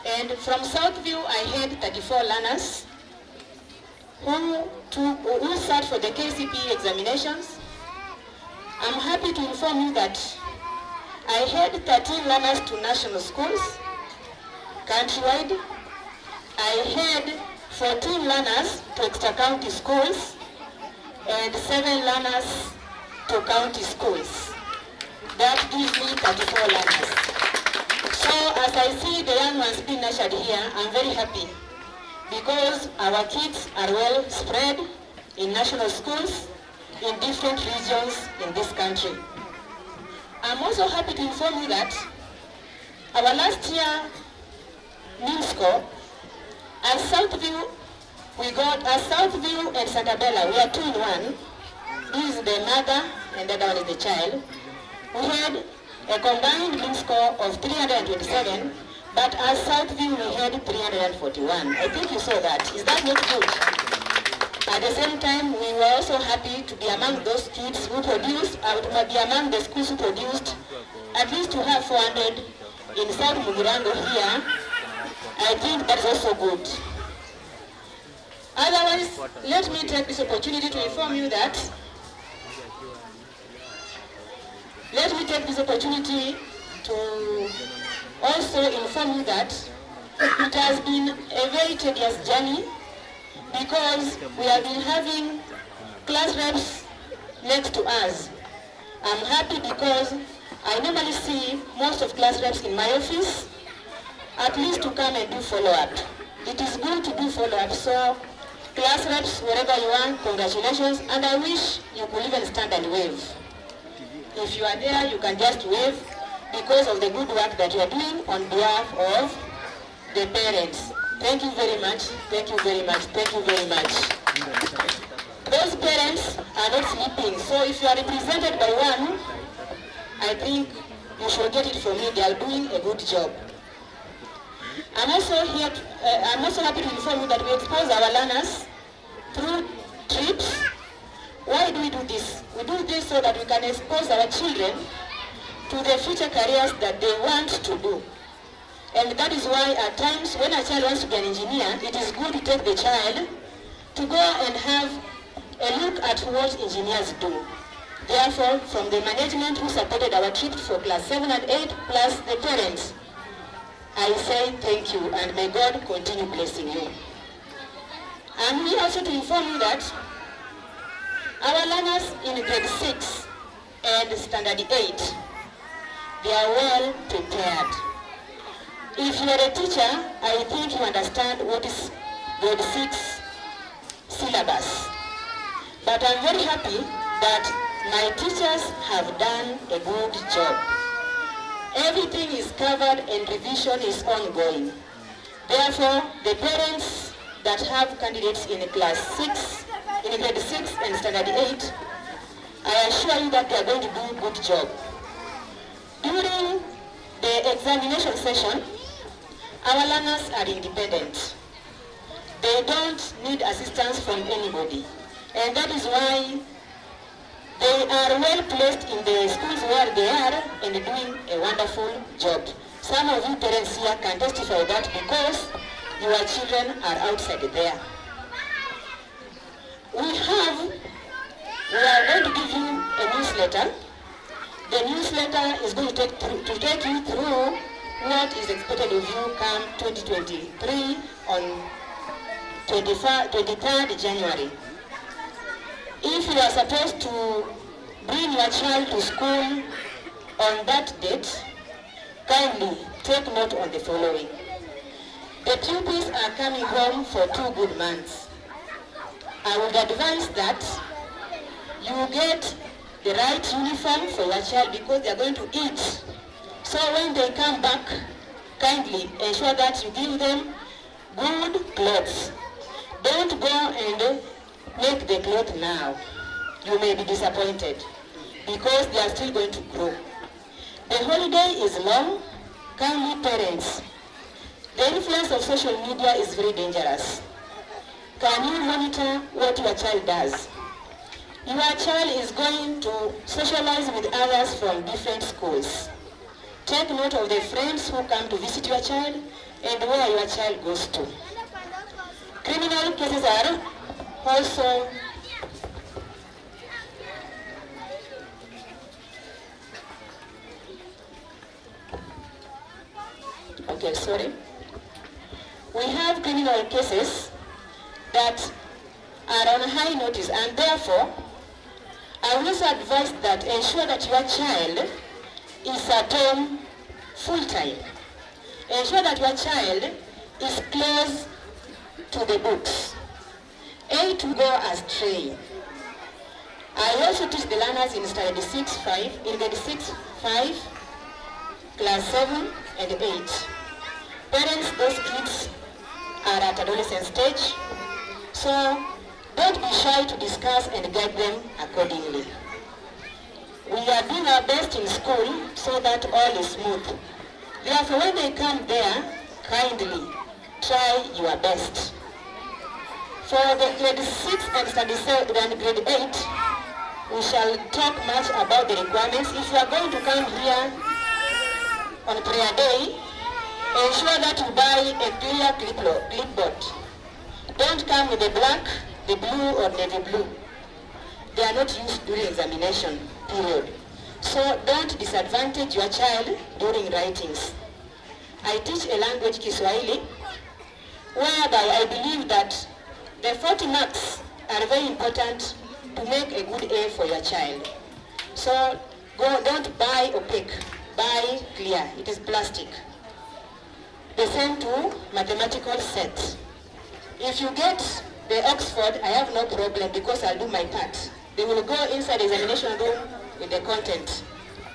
And from Southview, I had 34 learners who sat for the KCPE examinations. I'm happy to inform you that I had 13 learners to national schools countrywide. I had 14 learners to extra-county schools and 7 learners to county schools. That gives me 34 learners. So as I see the young ones being nurtured here, I'm very happy because our kids are well spread in national schools in different regions in this country. I'm also happy to inform you that our last year mean score, at Southview, we got at Southview and Santabella, we are 2 in 1. This is the mother and the other one is the child. We had a combined mean score of 327, But as Southview, we had 341. I think you saw that. Is that not good? At the same time, we were also happy to be among those kids who produced, to be among the schools who produced, at least to have 400 in South Mugirango here. I think that's also good. Otherwise, let me take this opportunity to inform you that, let me take this opportunity to also inform you that it has been a very tedious journey because we have been having class reps next to us. I'm happy because I normally see most of class reps in my office, at least to come and do follow-up. It is good to do follow-up, so class reps, wherever you are, congratulations, and I wish you could even stand and wave. If you are there, you can just wave because of the good work that you are doing on behalf of the parents. Thank you very much, thank you very much, thank you very much. Those parents are not sleeping, so if you are represented by one, I think you should get it from me. They are doing a good job. I'm also here. To, I'm also happy to inform you that we expose our learners through trips. Why do we do this? We do this so that we can expose our children to the future careers that they want to do. And that is why at times when a child wants to be an engineer, it is good to take the child to go and have a look at what engineers do. Therefore, from the management who supported our trip for class 7 and 8, plus the parents, I say thank you and may God continue blessing you. I'm here also to inform you that our learners in grade 6 and standard 8, they are well prepared. If you are a teacher, I think you understand what is grade 6 syllabus. But I'm very happy that my teachers have done a good job. Everything is covered and revision is ongoing. Therefore, the parents that have candidates in class 6, in grade 6 and standard 8, I assure you that they are going to do a good job. During the examination session, our learners are independent. They don't need assistance from anybody. And that is why they are well placed in the schools where they are and doing a wonderful job. Some of you parents here can testify that because your children are outside there. We are going to give you a newsletter. The newsletter is going to take you through what is expected of you come 2023 on 23rd January. If you are supposed to bring your child to school on that date, kindly take note on the following. The pupils are coming home for 2 good months. I would advise that you get the right uniform for your child because they are going to eat. So when they come back, kindly ensure that you give them good clothes. Don't go and make the clothes now. You may be disappointed because they are still going to grow. The holiday is long. Kindly parents, the influence of social media is very dangerous. Can you monitor what your child does? Your child is going to socialize with others from different schools. Take note of the friends who come to visit your child and where your child goes to. Criminal cases are also okay, sorry. We have criminal cases that are on high notice, and therefore, I also advise that ensure that your child is at home full time. Ensure that your child is close to the books. Aim to go astray. I also teach the learners in standard 6, 5, in grade 6, 5, class 7, and 8. Parents, those kids are at adolescent stage, so don't be shy to discuss and guide them accordingly. We are doing our best in school so that all is smooth. Therefore, when they come there, kindly try your best. For the grade 6 and standard 7 and grade 8, we shall talk much about the requirements. If you are going to come here on prayer day, ensure that you buy a clear clipboard. Don't come with the black, the blue, or navy blue. They are not used during examination period. So don't disadvantage your child during writings. I teach a language, Kiswahili, whereby I believe that the 40 marks are very important to make a good A for your child. So go, don't buy opaque, buy clear. It is plastic. The same to mathematical set. If you get the Oxford, I have no problem because I'll do my part. They will go inside the examination room with the content.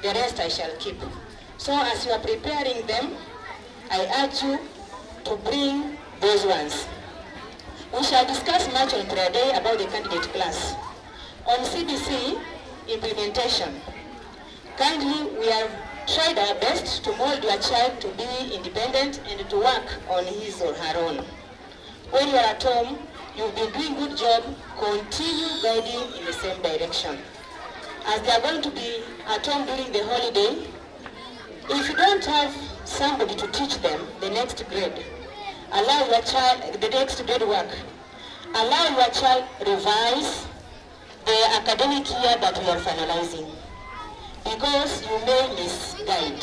The rest I shall keep. So as you are preparing them, I urge you to bring those ones. We shall discuss much on prayer day about the candidate class. On CBC implementation, kindly we have tried our best to mold your child to be independent and to work on his or her own. When you are at home, you've been doing good job, continue guiding in the same direction. As they are going to be at home during the holiday, if you don't have somebody to teach them the next grade, allow your child, the next grade work, allow your child revise the academic year that we are finalizing, because you may misguide.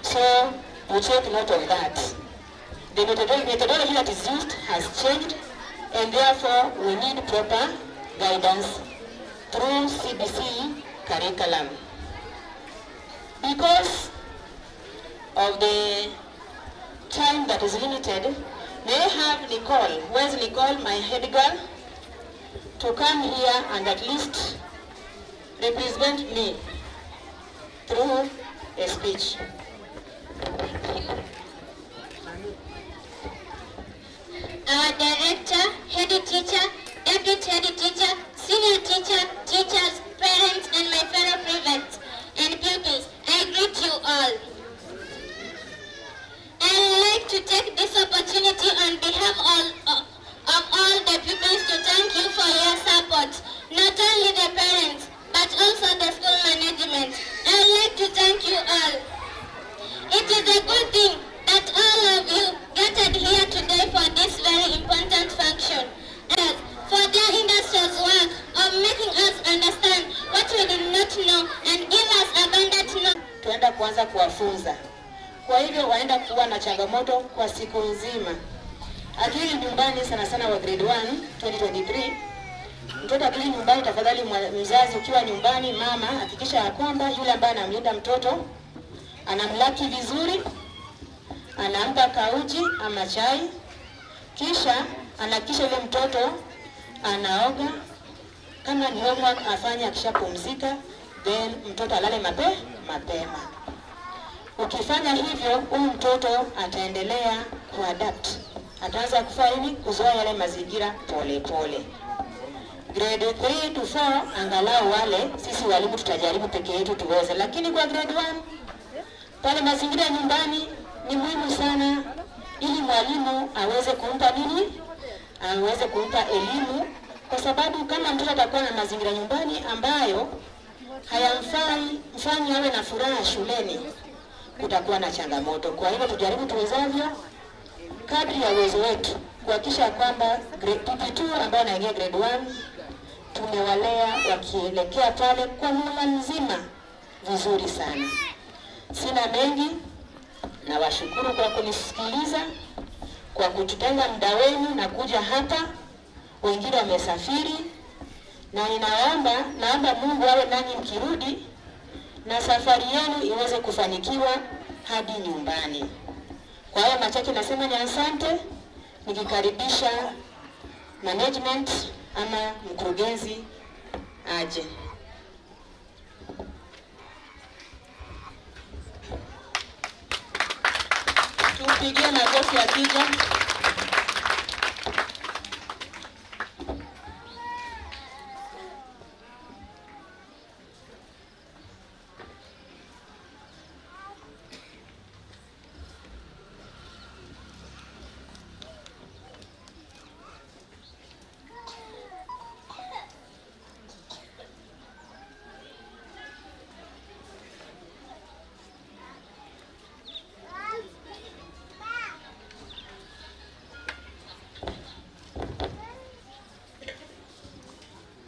So you take note of that. The methodology that is used has changed, and therefore we need proper guidance through CBC curriculum. Because of the time that is limited, may I have Nicole, where's Nicole, my head girl, to come here and at least represent me through a speech. Our director, head teacher, deputy head teacher, senior teacher, teachers, parents, and my fellow prefects and pupils, I greet you all. I would like to take this opportunity on behalf of all the pupils to thank you for your support, not only the parents, but also the school management. I would like to thank you all. It is a good thing that all of you gathered here today for this very important function, and for their industrious work of making us understand what we did not know and give us abundant knowledge. Tuenda kuanza kuwafunza. Kwa hivyo waenda kuwa na changamoto kwa siku nzima. Akili nyumbani sana sana wa grade 1 2023, mtoto akili nyumbani, tafadhali mzazi ukiwa nyumbani, mama hakikisha ya kwamba yule ambaye anamlinda mtoto anamlaki vizuri, anampa kauji ama chai, kisha anahakikisha yule mtoto anaoga, kama ni homework afanye akishapumzika, then mtoto alale mapema. Ukifanya hivyo, huyu mtoto ataendelea kuadapt, ataanza kufanya nini, kuzoea yale mazingira pole pole. Grade 3 to 4 angalau wale sisi walimu tutajaribu peke yetu tuweze, lakini kwa grade 1 pale mazingira ya nyumbani ni muhimu sana, ili mwalimu aweze kumpa nini, aweze kumpa elimu, kwa sababu kama mtoto atakuwa na mazingira nyumbani ambayo hayamfai mfanyi awe na furaha shuleni, kutakuwa na changamoto. Kwa hivyo tujaribu tuwezavyo kadri ya uwezo wetu kuhakikisha kwamba PP2 ambayo anaingia grade 1 tumewalea wakielekea pale kwa muhula mzima vizuri sana. Sina mengi, nawashukuru kwa kunisikiliza, kwa kututenga muda wenu na kuja hapa. Wengine wamesafiri, na ninaomba, naomba Mungu awe nanyi mkirudi na safari yenu iweze kufanikiwa hadi nyumbani. Kwa hayo machache nasema ni asante, nikikaribisha management ama mkurugenzi aje. Tumpigie makofi akija.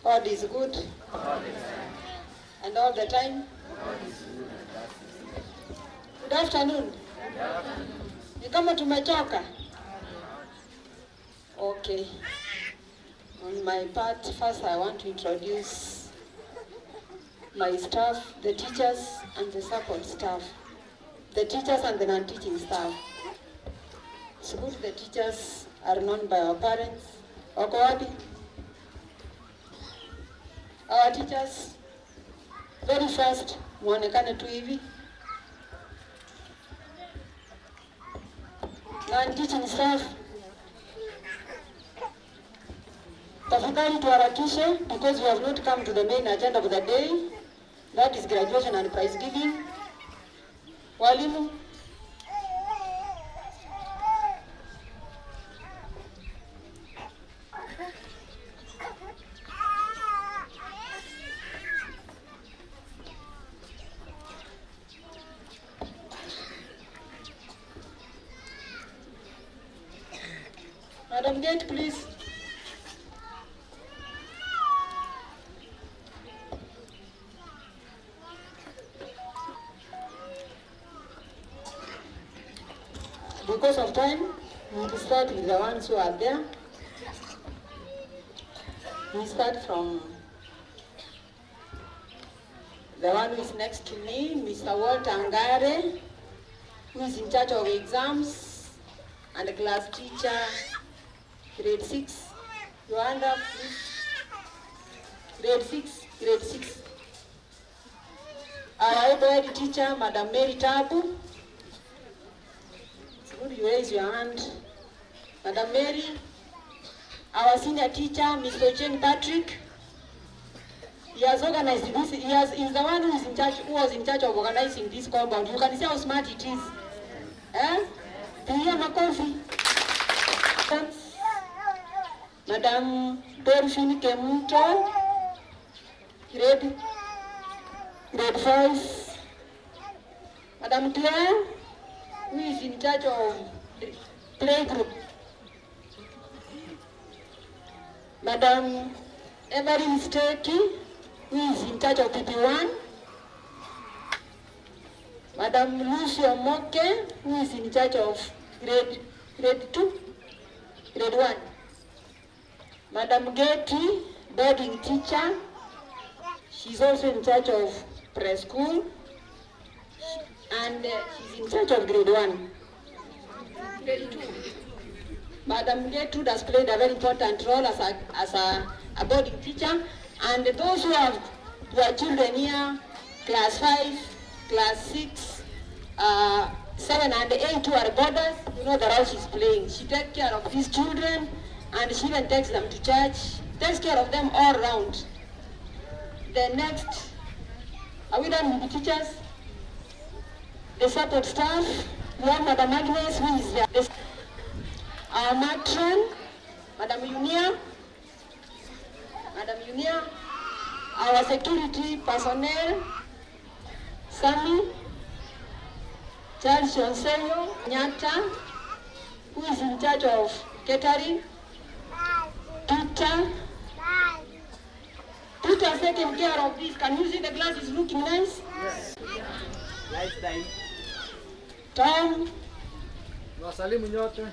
God is good and all the time. Good afternoon. Ni kama tumechoka. Okay. On my part, first I want to introduce my staff, the teachers and the support staff, the teachers and the non-teaching staff. It's good the teachers are known by our parents. Wako wapi? Our teachers, very fast, muonekane tu hivi. Non-teaching staff, tafadhali tuharakishe because we have not come to the main agenda of the day. That is graduation and prize giving. Walimu, Madam Gate, please. Because of time, we will start with the ones who are there. We start from the one who is next to me, Mr. Walter Angare, who is in charge of exams and class teacher, grade 6. Your hand up, please. Grade 6, grade 6. Our able teacher, Madam Mary Tabu. It's good you raise your hand. Madam Mary, our senior teacher, Mr. Jane Patrick. He has organized this. He has, he's the one who is in charge, who was in charge of organizing this compound. You can see how smart it is. Eh? Pigia makofi. Madam Delphine Kemunto, grade 5. Madam Claire, who is in charge of the play group. Madam Evelyn Steki, who is in charge of PP1. Madam Lucy Omoke, who is in charge of grade 2, grade 1. Madam Getty, boarding teacher, she's also in charge of preschool, and she's in charge of grade 1. Grade 2. Madam Gertrude has played a very important role as a boarding teacher, and those who have your children here, class 5, class 6, 7 and 8 who are boarders, you know the role she's playing. She takes care of these children, and she even takes them to church, takes care of them all round. The next, are we done with the teachers? The support staff, we have Madam Agnes, who is the, our matron, Madam Yunia, our security personnel, Sami, Charles Onseyo, Nyata, who is in charge of catering, Peter. Peter has taken care of this. Can you see the glass is looking nice? Yes. Nice time. Tom. Nawasalimu nyote.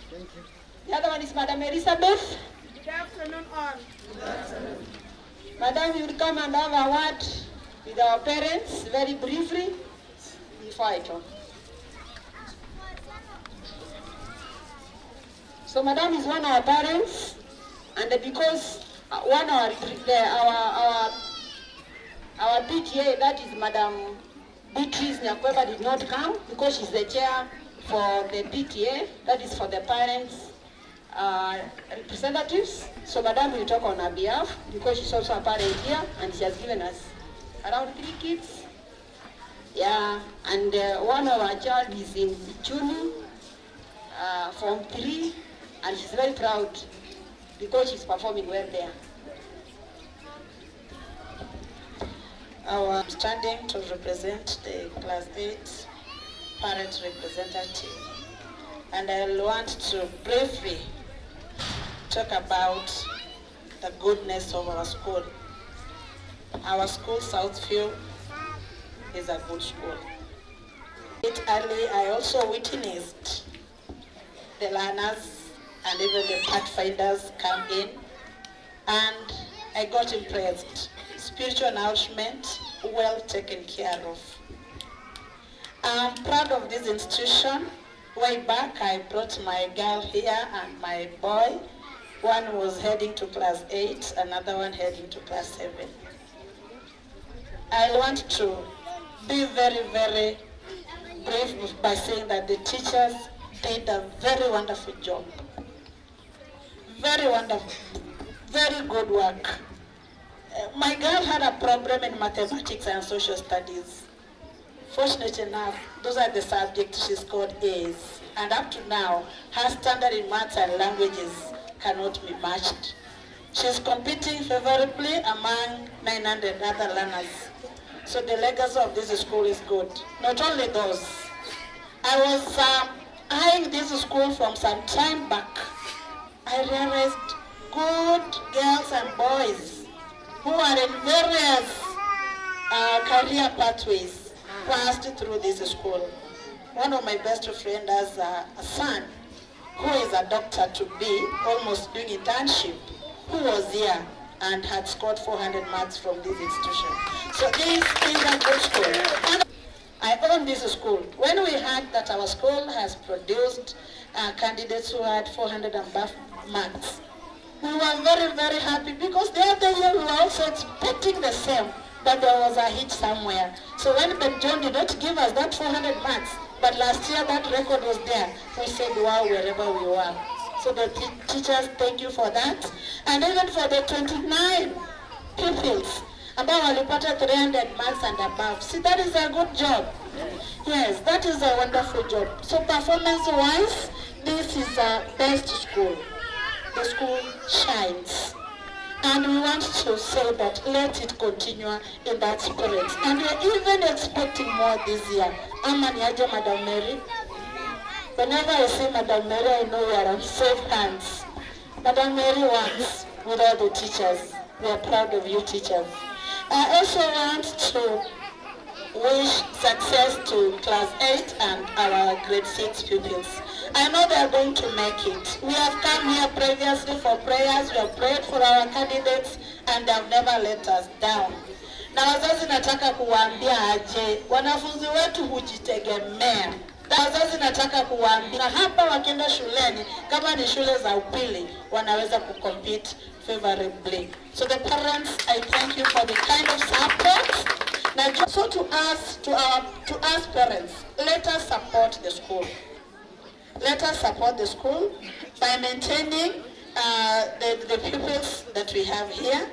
Thank you. The other one is Madam Elizabeth. Good afternoon all. Good afternoon. Madam, you will come and have a word with our parents very briefly before I talk. So Madam is one of our parents, and because one of our PTA, that is Madam Beatrice Nyakweba, did not come because she's the chair for the PTA, that is for the parents representatives. So Madam will talk on her behalf because she's also a parent here, and she has given us around 3 kids. Yeah, and one of our child is in Chuni, Form 3, and she's very proud because she's performing well there. Our standing to represent the class 8 parent representative, and I want to briefly talk about the goodness of our school. Our school, Southview, is a good school. It early, I also witnessed the learners and even the pathfinders come in, and I got impressed. Spiritual nourishment, well taken care of. I'm proud of this institution. Way back, I brought my girl here and my boy. One was heading to class 8, another one heading to class 7. I want to be very, very brief by saying that the teachers did a very wonderful job. Very wonderful, very good work. My girl had a problem in mathematics and social studies. Fortunately enough, those are the subjects she scored A's. And up to now, her standard in maths and languages cannot be matched. She's competing favorably among 900 other learners. So the legacy of this school is good. Not only those. I was eyeing this school from some time back. I realized good girls and boys who are in various career pathways passed through this school. One of my best friends has a son who is a doctor to be, almost doing internship, who was here and had scored 400 marks from this institution. So this is a good school. And I own this school. When we heard that our school has produced candidates who had 400 and above marks, we were very, very happy because the other year we were also expecting the same, but there was a hitch somewhere. So when Ben John did not give us that 400 marks, but last year that record was there, we said, wow, wherever we were. So the teachers, thank you for that. And even for the 29 pupils, ambao walipata 300 marks and above. See, that is a good job. Yes, that is a wonderful job. So performance-wise, this is the best school. The school shines. And we want to say that let it continue in that spirit. And we are even expecting more this year. Ama niaje, Madam Mary? Whenever I see Madam Mary, I know we are on safe hands. Madam Mary works with all the teachers. We are proud of you teachers. I also want to wish success to class 8 and our grade 6 pupils. I know they are going to make it. We have come here previously for prayers. We have prayed for our candidates and they have never let us down. Na wazazi nataka kuwaambia aje, wanafunzi wetu hujitegemea. Na wazazi nataka kuwaambia hapa wakienda shuleni, kama ni shule za upili, wanaweza kucompete favorably. So the parents, I thank you for the kind of support. Now, so to us, to our, to us parents, let us support the school. Let us support the school by maintaining the pupils that we have here,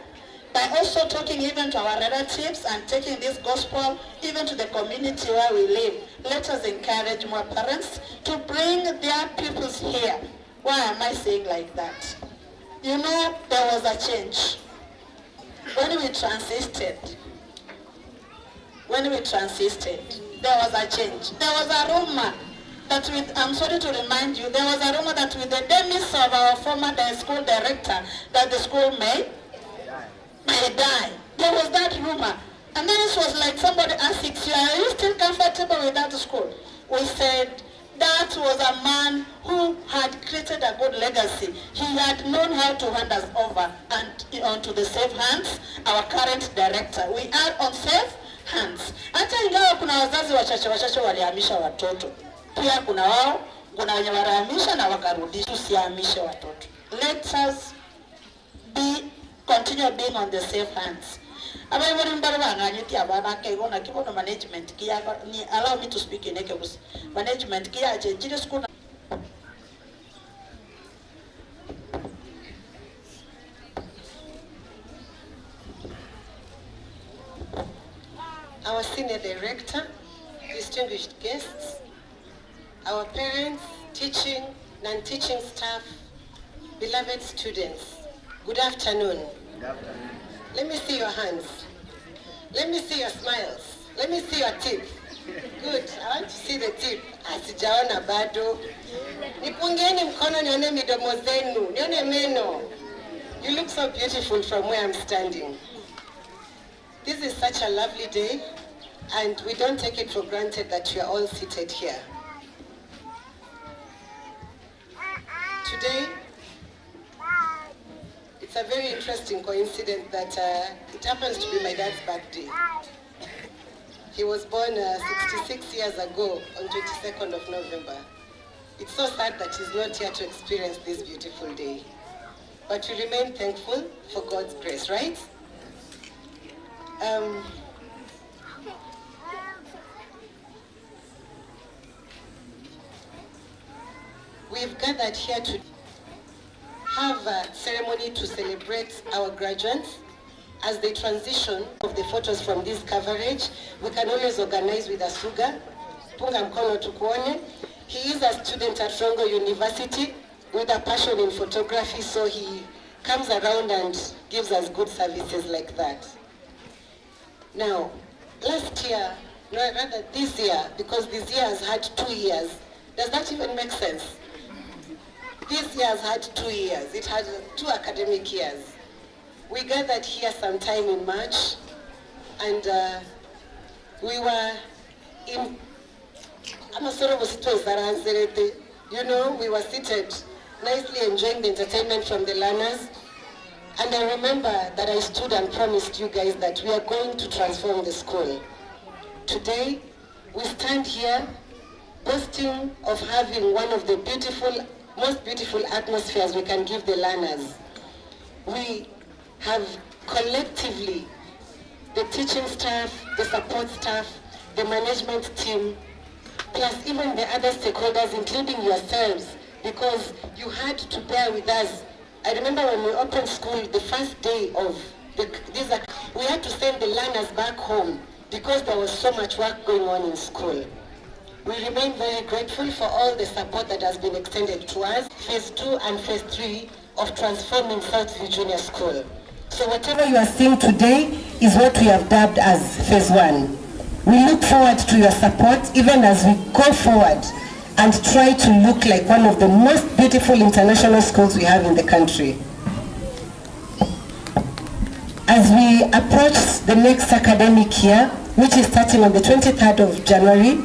by also talking even to our relatives and taking this gospel even to the community where we live. Let us encourage more parents to bring their pupils here. Why am I saying like that? You know, there was a change. When we transited, there was a change. There was a rumor that with, I'm sorry to remind you, there was a rumor that with the demise of our former school director, that the school may die. There was that rumor. And then it was like somebody asked you, are you still comfortable with that school? We said, that was a man who had created a good legacy. He had known how to hand us over and onto the safe hands, our current director. We are on safe hands. Hata ingawa kuna wazazi wachache wachache walihamisha watoto, pia kuna wao, kuna wenye walihamisha na wakarudisha. Tusihamishe watoto. Let us be, continue being on the safe hands. Abaibori mbare bang'anyeti abana keigona kibono management ki ni allow me to speak in Ekegusi. Management ki yachenjire school. Our senior director, distinguished guests, our parents, teaching, non-teaching staff, beloved students, good afternoon. Good afternoon. Let me see your hands. Let me see your smiles. Let me see your teeth. Good. I want to see the teeth. Sijaona bado. Nipungeni mkono nione midomo zenu, nione meno. You look so beautiful from where I'm standing. This is such a lovely day, and we don't take it for granted that you are all seated here. Today, it's a very interesting coincidence that uh, it happens to be my dad's birthday. He was born uh, 66 years ago on 22nd of November. It's so sad that he's not here to experience this beautiful day. But we remain thankful for God's grace, right? Um, we've gathered here to have a ceremony to celebrate our graduates as they transition of the photos from this coverage. We can always organize with Asuga. Punga mkono tukuone. He is a student at Rongo University with a passion in photography, so he comes around and gives us good services like that. Now, last year, no, rather this year, because this year has had two years, does that even make sense? This year has had two years. It had two academic years. We gathered here sometime in March, and uh, we were in you know, we were seated nicely enjoying the entertainment from the learners. And I remember that I stood and promised you guys that we are going to transform the school. Today, we stand here boasting of having one of the beautiful, most beautiful atmospheres we can give the learners. We have collectively, the teaching staff, the support staff, the management team, plus even the other stakeholders, including yourselves, because you had to bear with us. I remember when we opened school, the first day of the, these, we had to send the learners back home because there was so much work going on in school. We remain very grateful for all the support that has been extended to us, phase two and phase three of transforming Southview Junior School. So whatever you are seeing today is what we have dubbed as phase one. We look forward to your support even as we go forward and try to look like one of the most beautiful international schools we have in the country. As we approach the next academic year, which is starting on the 23rd of January,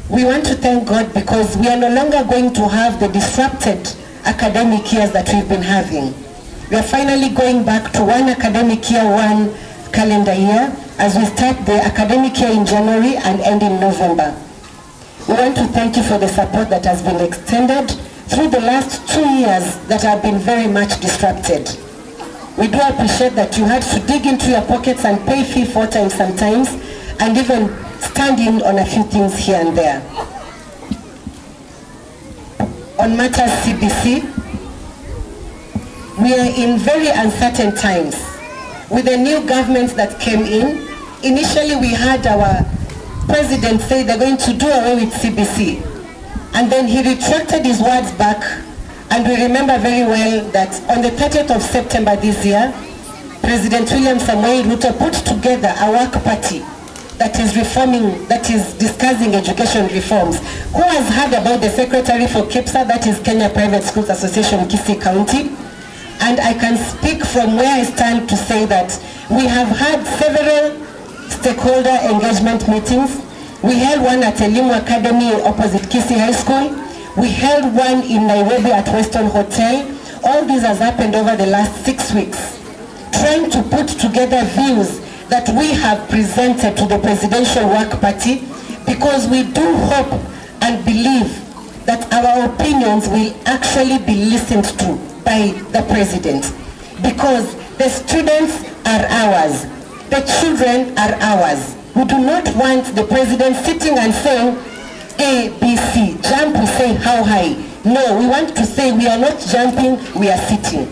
we want to thank God because we are no longer going to have the disrupted academic years that we've been having. We are finally going back to one academic year, one calendar year, as we start the academic year in January and end in November. We want to thank you for the support that has been extended through the last two years that have been very much disrupted. We do appreciate that you had to dig into your pockets and pay fee four times sometimes and even stand in on a few things here and there. On matters CBC, we are in very uncertain times. With the new government that came in, initially we had our president say they're going to do away with CBC. And then he retracted his words back. And we remember very well that on the 30th of September this year, President William Samoei Ruto put together a work party that is reforming, that is discussing education reforms. Who has heard about the secretary for KEPSA, that is Kenya Private Schools Association, Kisii County? And I can speak from where I stand to say that we have had several stakeholder engagement meetings. We held one at Elimu Academy opposite Kisii High School. We held one in Nairobi at Weston Hotel. All this has happened over the last six weeks, trying to put together views that we have presented to the Presidential Work Party because we do hope and believe that our opinions will actually be listened to by the president because the students are ours, the children are ours. We do not want the president sitting and saying A, B, C, jump, we say how high. No, we want to say we are not jumping, we are sitting.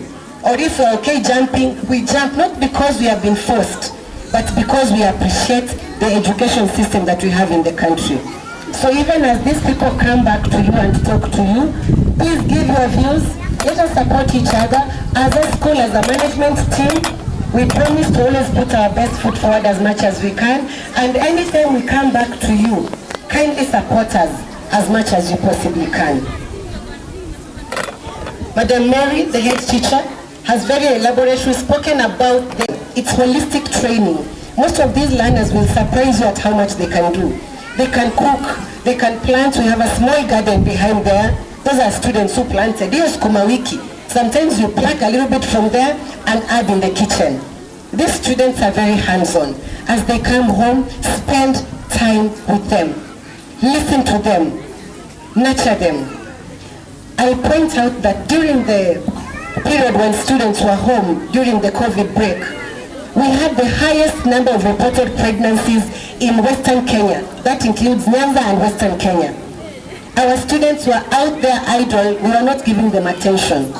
Or if we're okay jumping, we jump not because we have been forced, but because we appreciate the education system that we have in the country. So even as these people come back to you and talk to you, please give your views. Let us support each other. As a school, as a management team, we promise to always put our best foot forward as much as we can. And anytime we come back to you, kindly support us as much as you possibly can. Madam Mary, the head teacher, has very elaborately spoken about the, its holistic training. Most of these learners will surprise you at how much they can do. They can cook, they can plant. We have a small garden behind there. Those are students who planted. Hiyo sukuma wiki. Sometimes you pluck a little bit from there and add in the kitchen. These students are very hands-on. As they come home, spend time with them. Listen to them. Nurture them. I point out that during the period when students were home during the COVID break, we had the highest number of reported pregnancies in Western Kenya. That includes Nyanza and Western Kenya. Our students were out there idle. We were not giving them attention.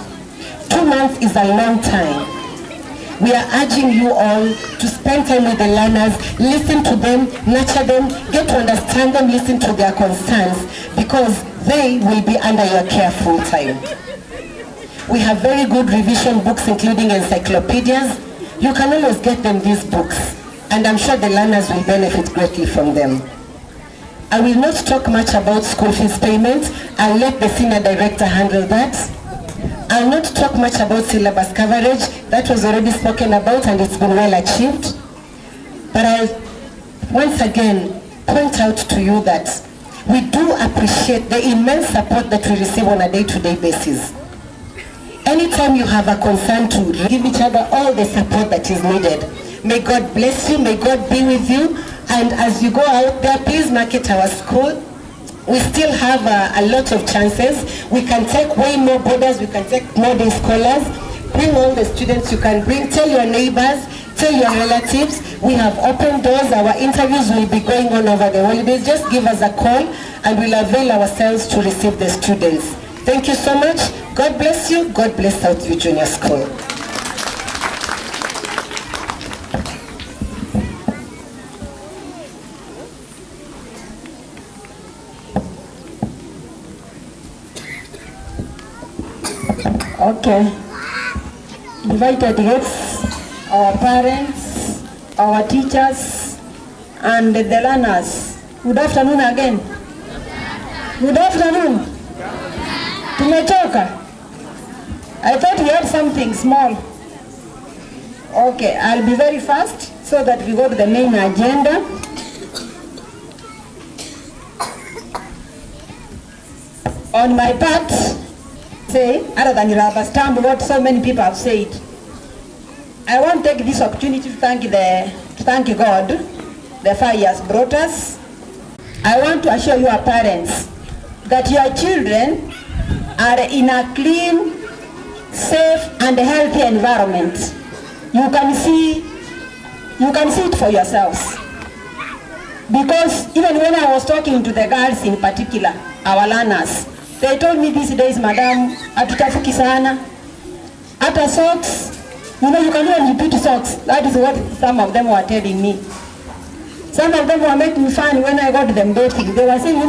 2 months is a long time. We are urging you all to spend time with the learners, listen to them, nurture them, get to understand them, listen to their concerns, because they will be under your care full time. We have very good revision books, including encyclopedias. You can always get them these books, and I'm sure the learners will benefit greatly from them. I will not talk much about school fees payment. I'll let the senior director handle that. I'll not talk much about syllabus coverage. That was already spoken about and it's been well achieved. But I'll once again point out to you that we do appreciate the immense support that we receive on a day-to-day basis. Anytime you have a concern, to give each other all the support that is needed. May God bless you, may God be with you, and as you go out there, please market our school. We still have a lot of chances. We can take way more boarders, we can take more day scholars. Bring all the students you can bring, tell your neighbors, tell your relatives. We have open doors. Our interviews will be going on over the holidays. Just give us a call and we'll avail ourselves to receive the students. Thank you so much. God bless you. God bless Southview Junior School. Okay. Invited guests, our parents, our teachers, and the learners. Good afternoon again. Good afternoon. Tumechoka. I thought we had something small. Okay, I'll be very fast so that we go to the main agenda. On my part, say, other than rubber stamp what so many people have said, I want to take this opportunity to thank God, the far He has brought us. I want to assure your parents that your children are in a clean, safe, and healthy environment. You can see it for yourselves. Because even when I was talking to the girls in particular, our learners, they told me these days, Madam, hatuchafuki sana. Hata socks, you can even repeat socks. That is what some of them were telling me. Some of them were making fun when I got them bathing. They were saying,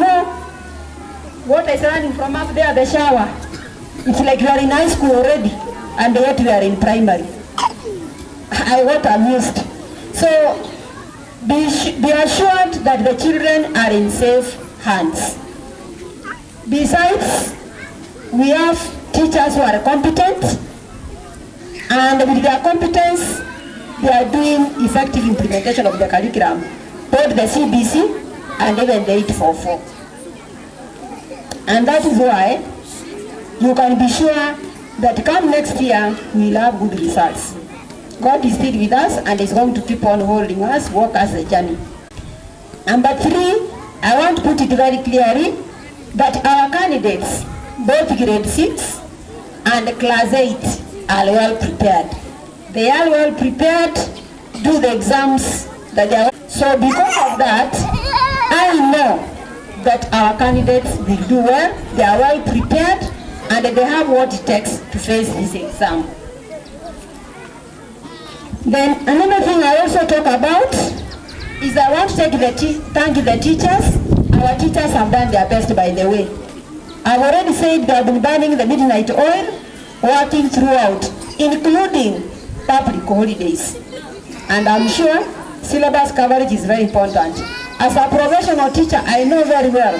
what is running from up there, the shower. It's like you are in high school already, and yet we are in primary. I got amused. So be assured that the children are in safe hands. Besides, we have teachers who are competent, and with their competence, they are doing effective implementation of the curriculum, both the CBC and even the 844. And that is why you can be sure that come next year, we will have good results. God is still with us and is going to keep on holding us, walk us the journey. Number 3, I want to put it very clearly that our candidates, both grade 6 and class 8, are well prepared. They are well prepared, do the exams that they are. So because of that, I know that our candidates will do well, they are well prepared, and they have what it takes to face this exam. Then another thing I also talk about is I want to thank the teachers. Our teachers have done their best, by the way. I've already said they have been burning the midnight oil, working throughout, including public holidays. And I'm sure syllabus coverage is very important. As a professional teacher, I know very well,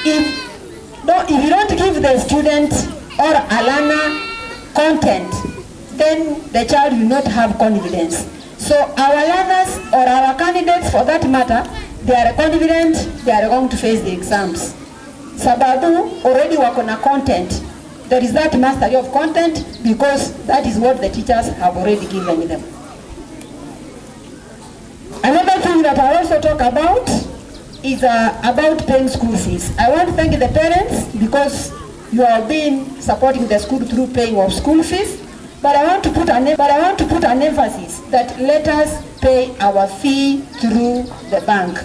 if you don't give the student or a learner content, then then the child will not have confidence. So our learners or our candidates for that matter, they are confident they are going to face the exams. Sababu already wako na content. There is that mastery of content because that is what the teachers have already given them. Another thing that I also talk about is about paying school fees. I want to thank the parents because you have been supporting the school through paying of school fees. But I want to put an, but I want to put an emphasis that let us pay our fee through the bank.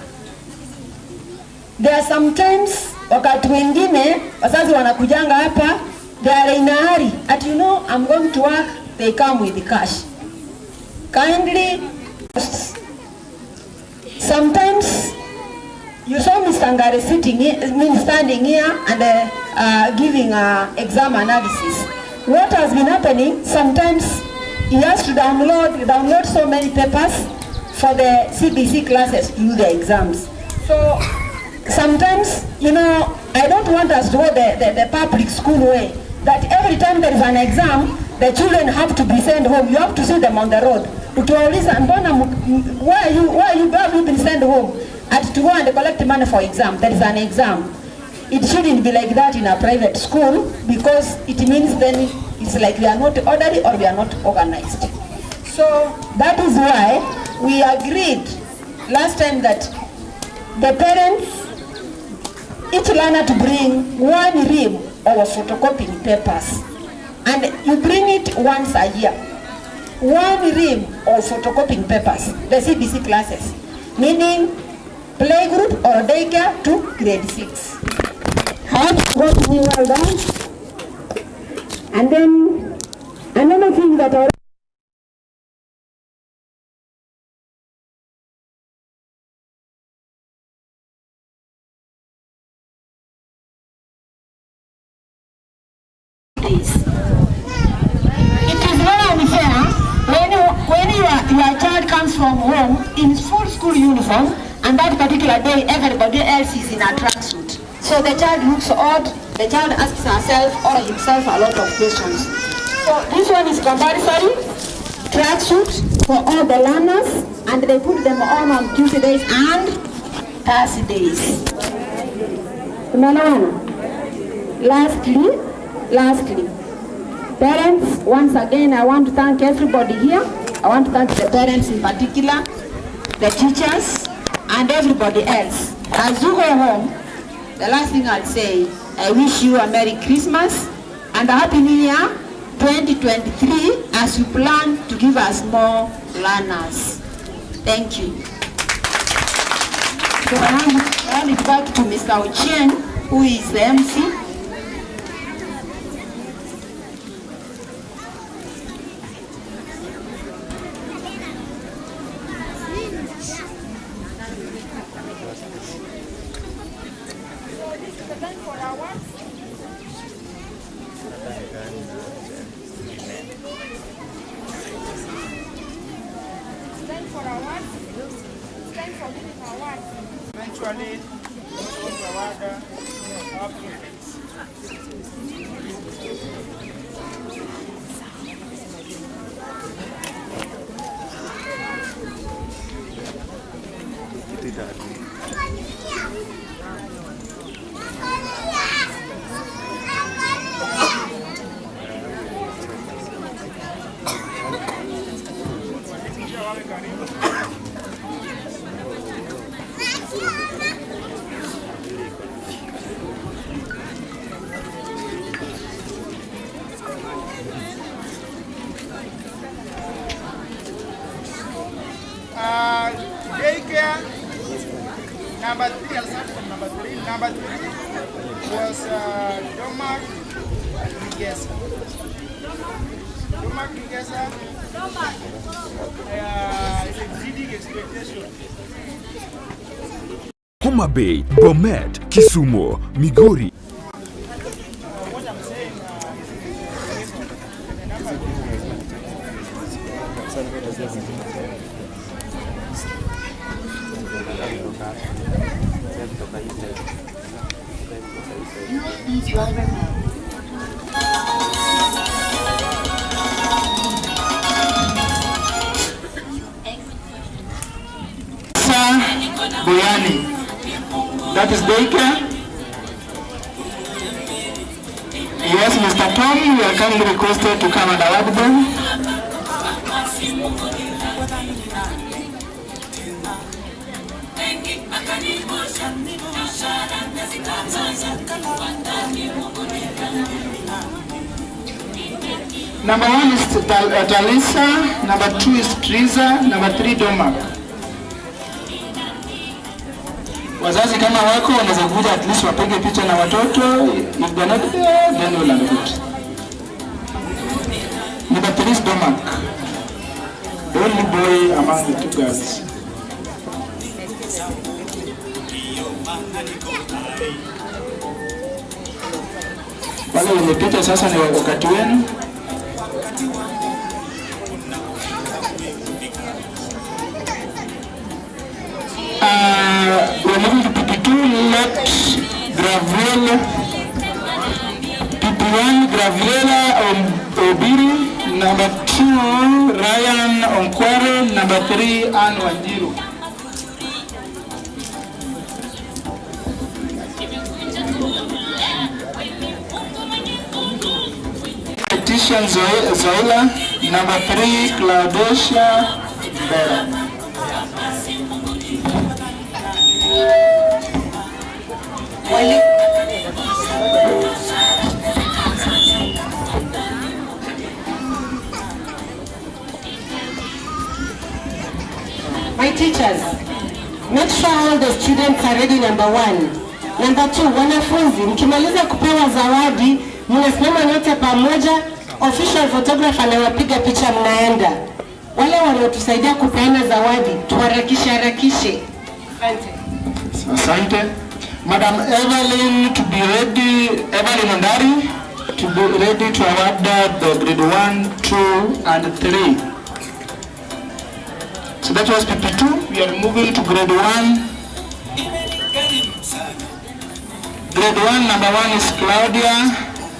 There are sometimes wakati wengine wazazi wanakujanga hapa, they are in a hurry. At you know, I'm going to work, they come with the cash. Kindly, sometimes you saw Mr. Ngare sitting here, I mean standing here and giving exam analysis. What has been happening, sometimes he has to download so many papers for the CBC classes to do the exams. So sometimes, you know, I don't want us to go the public school way, that every time there is an exam, the children have to be sent home. You have to see them on the road. Ukiwauliza, mbona why have you been sent home? At to go and collect money for exam. There is an exam. It shouldn't be like that in a private school, because it means then it's like we are not orderly or we are not organized. So that is why we agreed last time that the parents, each learner to bring one ream of photocopying papers. And you bring it once a year. One ream of photocopying papers, the CBC classes, meaning playgroup or daycare to grade 6. Have got me well done. And then another thing that I days. It is very unfair when your child comes from home in full school uniform, and that particular day everybody else is in a tracksuit. So the child looks odd, the child asks herself or himself a lot of questions. So this one is compulsory tracksuit for all the learners, and they put them on Tuesdays and Thursdays. Tumeelewana? Lastly, parents, once again, I want to thank everybody here. I want to thank the parents in particular, the teachers, and everybody else. As you go home, the last thing I'll say, I wish you a Merry Christmas and a Happy New Year 2023 as you plan to give us more learners. Thank you. So I hand it back to Mr. Ochieng, who is the MC. Eventually, our prefects. Daycare number 3, I'll start from number 3. Number 3 was Domak Migesa. Domak Migesa is exceeding expectation. Homa Bay, Bomet, Kisumu, Migori. What I'm saying, is the number. USB driver mode. Boyani. That is daycare. Yes, Mr. Tom, you are kindly requested to come and award them. Number one is Talisa, number two is Triza, number three Domak. Wazazi kama wako wanaweza kuja at least wapige picha na watoto. If they're not there, then we'll and good. Number three is Domak, the only boy among the two girls. Wale wenye picha sasa ni wakati wenu. We are moving to PP2, let Graviela, PP1, Graviela Obiri, number 2, Ryan Onkware, number 3, Ann Wanjiru. Letitia Zoila, number 3, Claudesia Vera. My teachers, make sure all the students are ready, number 1. Number 2, wanafunzi, mkimaliza kupewa zawadi, mnasimama nyote pamoja, official photographer anawapiga picha mnaenda. Wale wanaotusaidia kupeana zawadi, tuharakishe harakishe. Asante. Asante. Madam Evelyn to be ready, Evelyn Ondari to be ready to award the grade 1, 2 and 3. So that was PP2. We are moving to grade 1. Grade 1, number 1 is Claudia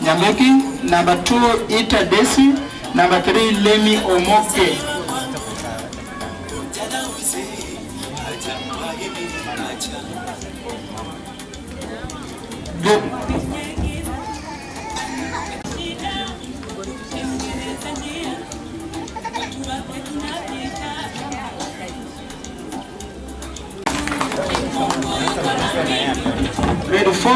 Nyambeki, number 2, Ita Desi, number 3, Lemi Omoke. Good. Grade 4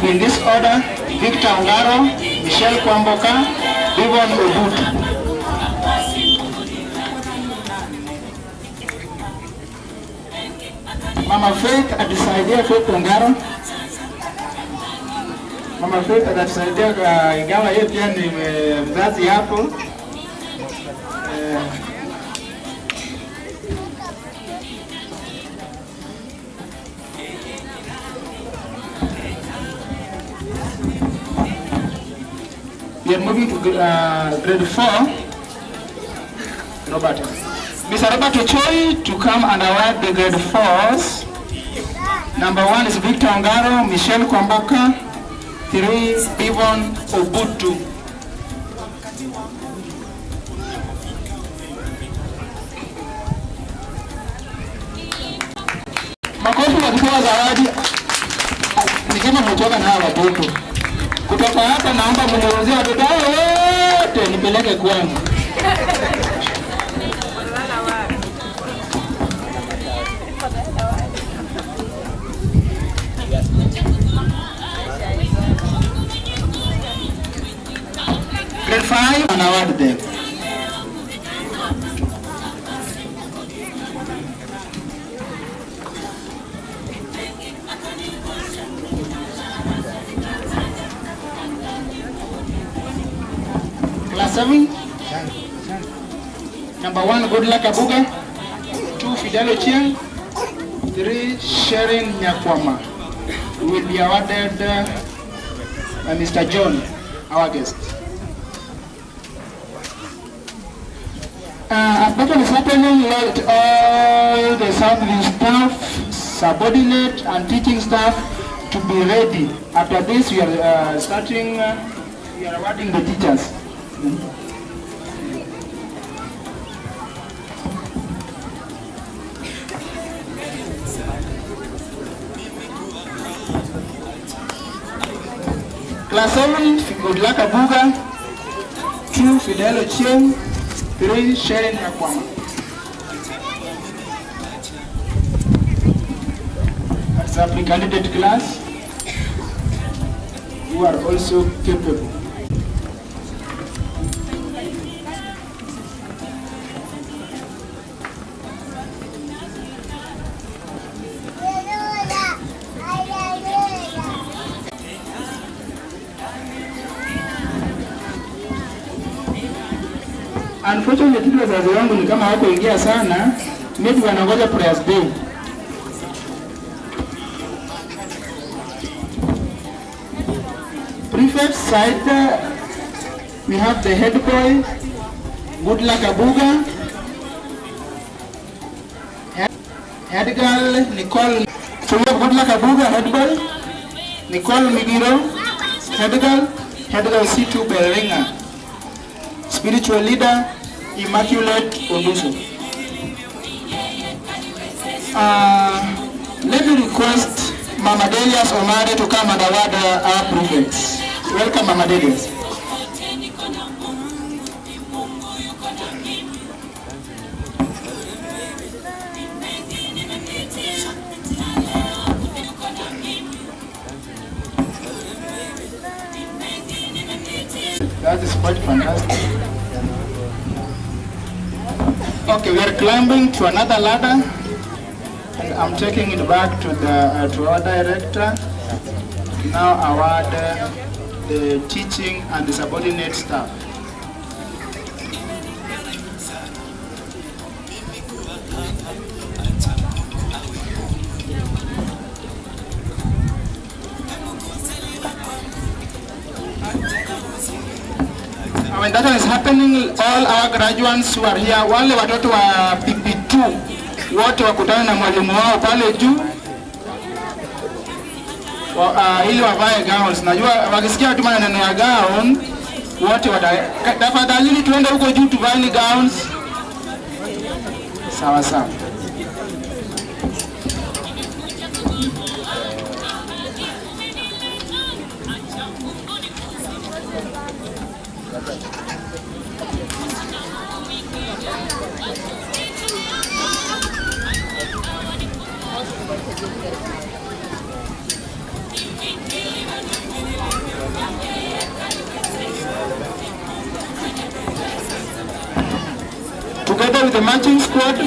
in this order, Victor Ongaro, Michelle Kwamboka, Yvonne Obutu. Mama Faith atusaidia Faith Ongaro. Mama Faith atatusaidia ingawa yeye pia ni mzazi hapo. We are moving to grade 4. Robert. Mr. Robert Ochoi to come and award the grade 4s. Number 1 is Victor Ongaro, Michelle Kwamboka, 3, Yvonne Obutu. Makofi wakipewa zawadi ni kama mmechoka na hawa watoto. Kutoka hapa naomba mniuzie watoto hao wote nipeleke kwangu. Grade 5 and award them. Class 7. Number 1, Goodluck Abuga. 2, Fidel Ochieng. 3, Sherin Nyakwama. Will be awarded by Mr. John, our guest. As that is happening, let all the Southview staff, subordinate and teaching staff to be ready. After this, we are starting, we are awarding the teachers. Class 7, Goodluck Abuga. 2, Fidel Ochieng. 3, Sherin Akwama. That's a pre-candidate class who are also capable. Unfortunately, wazazi wangu ni kama hawakuingia sana, maybe wanangoja prayers day. Prefect side, we have the head boy, Goodluck Abuga, head girl, Nicole. So we have Goodluck Abuga, head boy, Nicole Migiro, head girl C2 Bellinga, spiritual leader, Immaculate Onduso. Let me request Mama Delius Omare to come and award our prefects. Welcome, Mama Delius. That is quite fantastic. Okay, we are climbing to another ladder, and I'm taking it back to our director to now award the teaching and the subordinate staff. When that is happening, all our graduates who are here, wale watoto wa PP2 wote wakutane na mwalimu wao pale juu ili wavae gowns. Najua wakisikia tu maneno ya gown wote tafadhalini tuende huko juu tuvaeni gowns. Sawa sawa. Together with the marching squad,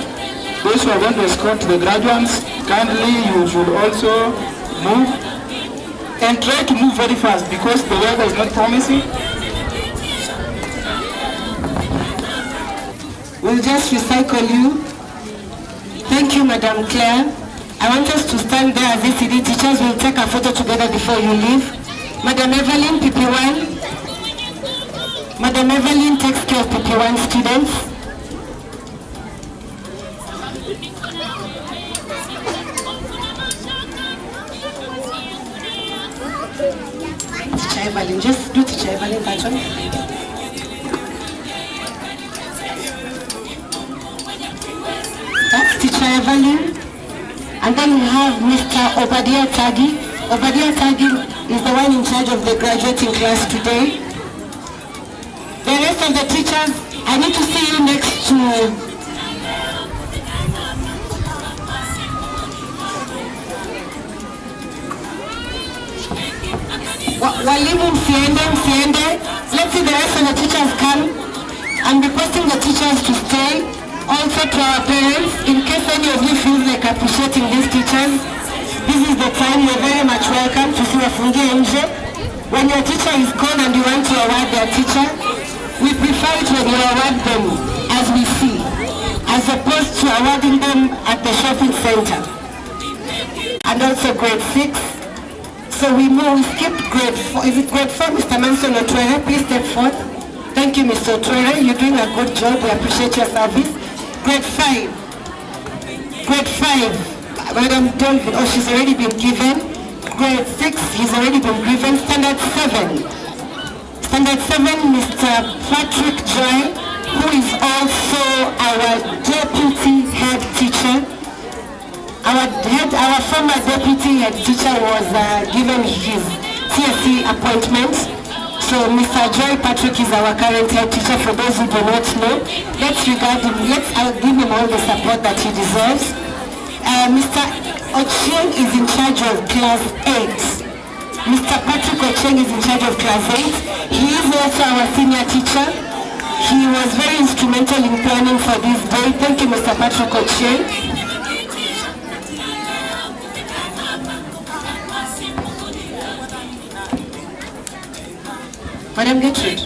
those who are going to escort the graduates, kindly you should also move and try to move very fast because the weather is not promising. We'll just recycle you. Thank you, Madam Claire. I want us to stand there as ECD teachers. We'll take a photo together before you leave. Madam Evelyn, PP1. Madam Evelyn takes care of PP1 students. Teacher Evelyn, just do Teacher Evelyn that one. That's Teacher Evelyn. And then we have Mr. Obadiah Tagi. Obadiah Tagi is the one in charge of the graduating class today. The rest of the teachers, I need to see you next to Walimu msiende, msiende. Let's see the rest of the teachers come. I'm requesting the teachers to stay. Also to our parents, in case any of you feel like appreciating these teachers, this is the time. You're very much welcome. Tusiwafungie nje. When your teacher is called and you want to award their teacher, we prefer it when you award them as we see, as opposed to awarding them at the shopping center. And also grade 6. So we move, we skip grade 4. Is it grade 4, Mr. Manson Otwere? Please step forth. Thank you, Mr. Otwere. You're doing a good job. We appreciate your service. Grade 5. Grade 5, Madam Dolphin, oh, she's already been given. Grade 6, he's already been given. Standard 7. Standard 7, Mr. Patrick Joy, who is also our deputy head teacher. Our former deputy head teacher was given his TSC appointment. So Mr. Joy Patrick is our current head teacher. For those who do not know, let's regard him, let's give him all the support that he deserves. Mr. Ochieng is in charge of class 8. Mr. Patrick Ochieng is in charge of class 8. He is also our senior teacher. He was very instrumental in planning for this day. Thank you, Mr. Patrick Ochieng. Madam Gertrude.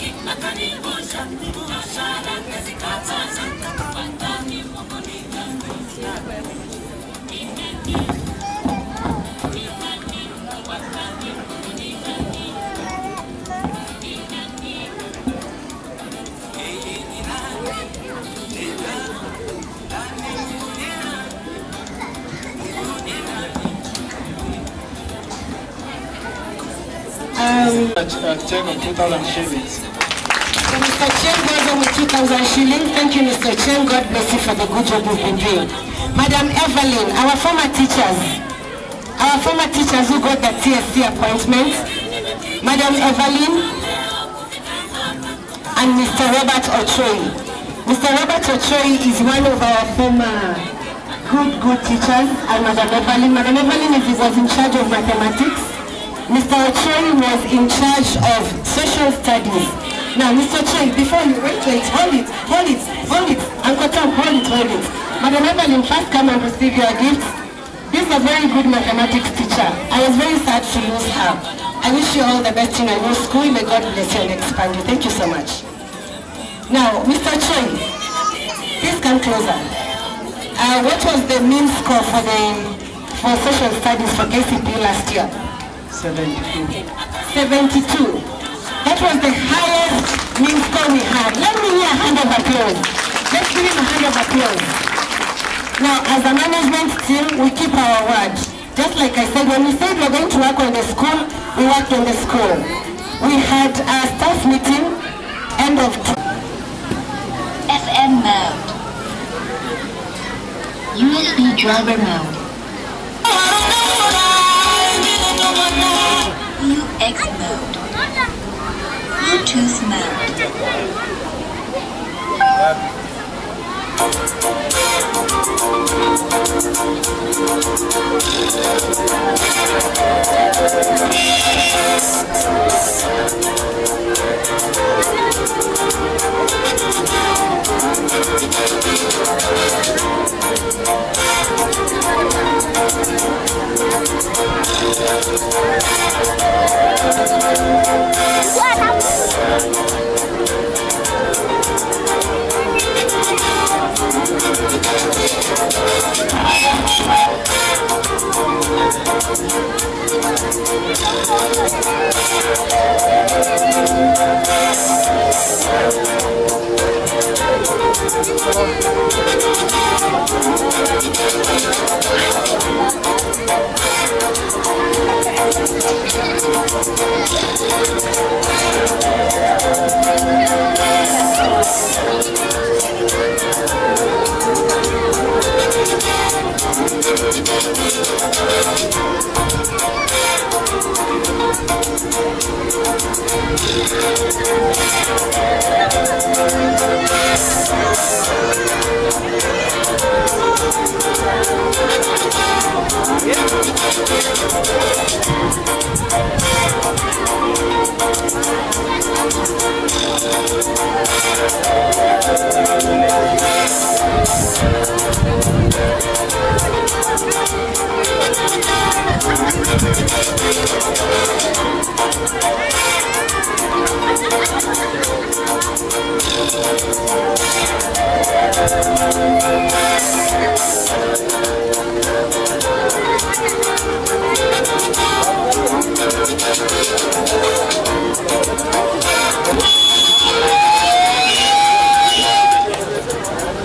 A check of 2,000 shillings. So Mr. Chen goes on with 2,000 shillings. Thank you, Mr. Chen. God bless you for the good job you've been doing. Madam Evelyn, our former teachers, our former teachers who got the TSC appointment, Madam Evelyn and Mr. Robert Ochoi. Mr. Robert Ochoi is one of our former good, good teachers, and Madam Evelyn. Madam Evelyn is, was in charge of mathematics. Mr. Ochoi was in charge of social studies. Now, Mr. Ochoi, before you, wait, wait, hold it, hold it, hold it. Uncle Tom, hold it, hold it. Madam Evelyn, first come and receive your gifts. This is a very good mathematics teacher. I was very sad to lose her. I wish you all the best in your new school. May God bless you and expand you. Thank you so much. Now, Mr. Choi, please come closer. What was the mean score for the for social studies for KCP last year? 72. 72. That was the highest mean score we had. Let me hear a hand of applause. Let's give him a hand of applause. Now, as a management team, we keep our word. Just like I said, when we said we're going to work on the school, we worked on the school. We had a staff meeting, end of FM mode. USB driver mode. UX mode. Bluetooth mode.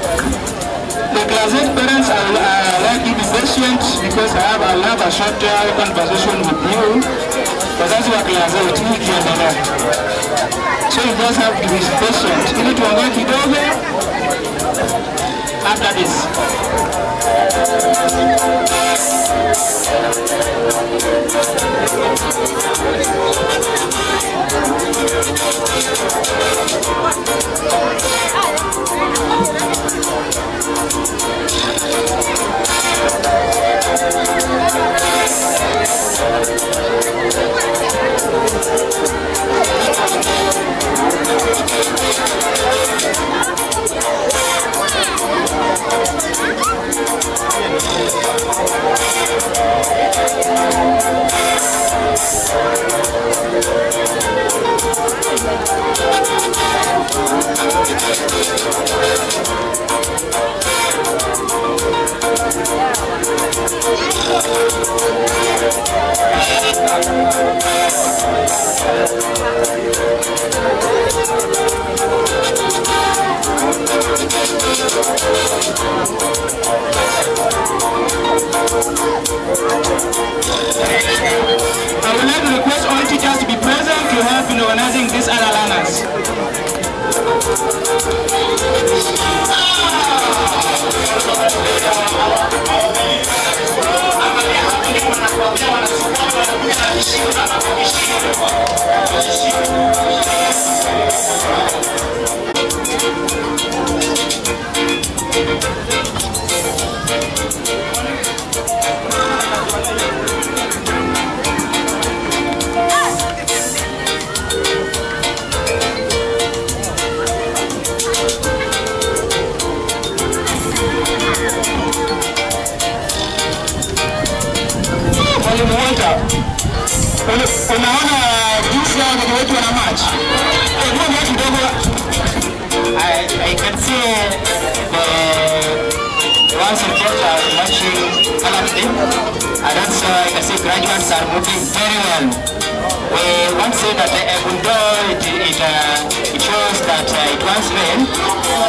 The class 8 parents, I would like you to be patient because I have, I'll have a short conversation with you. Wazazi wa class 8 hii ikiendelea. So you just have to be patient. Ili tuongee kidogo after this. Mwalimu Walter, unaona jinsi hao watoto wetu wana match? Hebu ongea kidogo. I can see the ones in front are marching gallantly, and also I can see graduates are moving very well. We want to say that even though it shows that it once rained,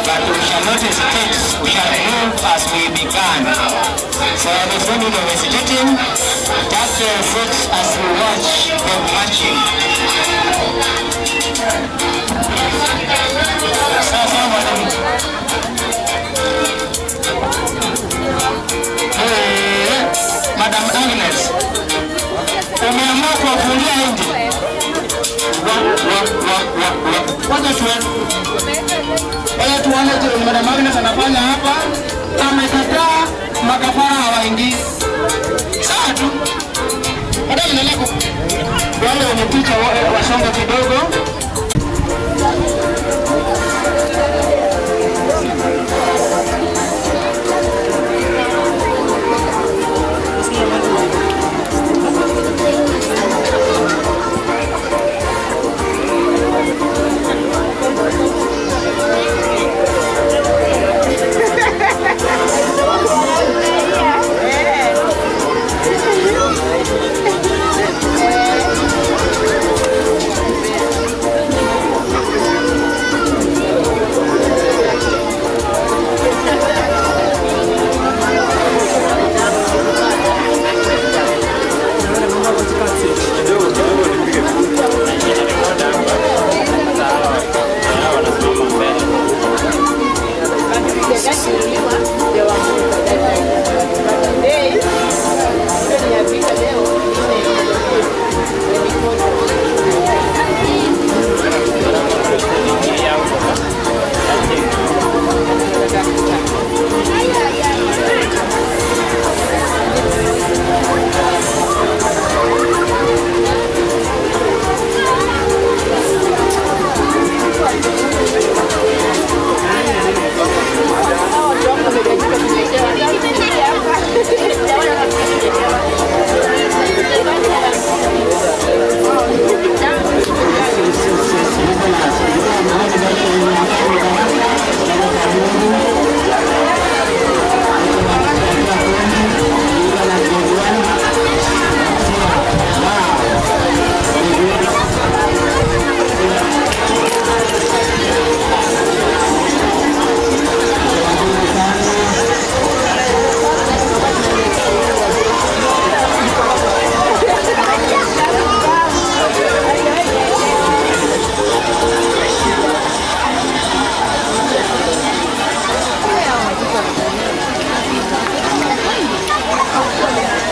but we shall not hesitate, we shall move as we began. So there's no need of hesitating, just sit as we watch them marching. Sawa sawa mwalimu. Eh, Madam Agnes, umeamua kuwafungia nje? Wa, wa, wa, wa, wa. Wacha tuone. Wacha tuone je, Madam Agnes anafanya hapa. Amekataa makafara hawaingii. Sawa tu. Madam, endelea wale wenye picha wasonge kidogo.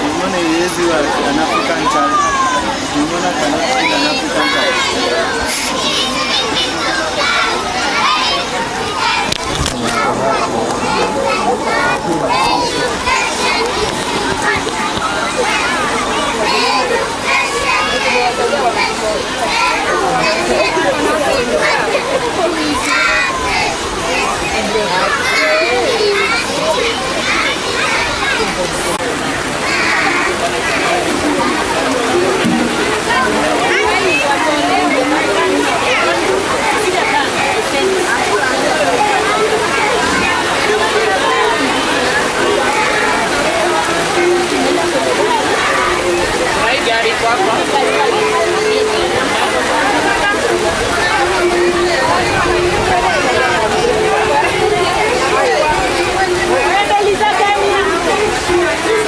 Nimeona iwezi wa an African child. Nimeona cannot feed an African child. Thank you.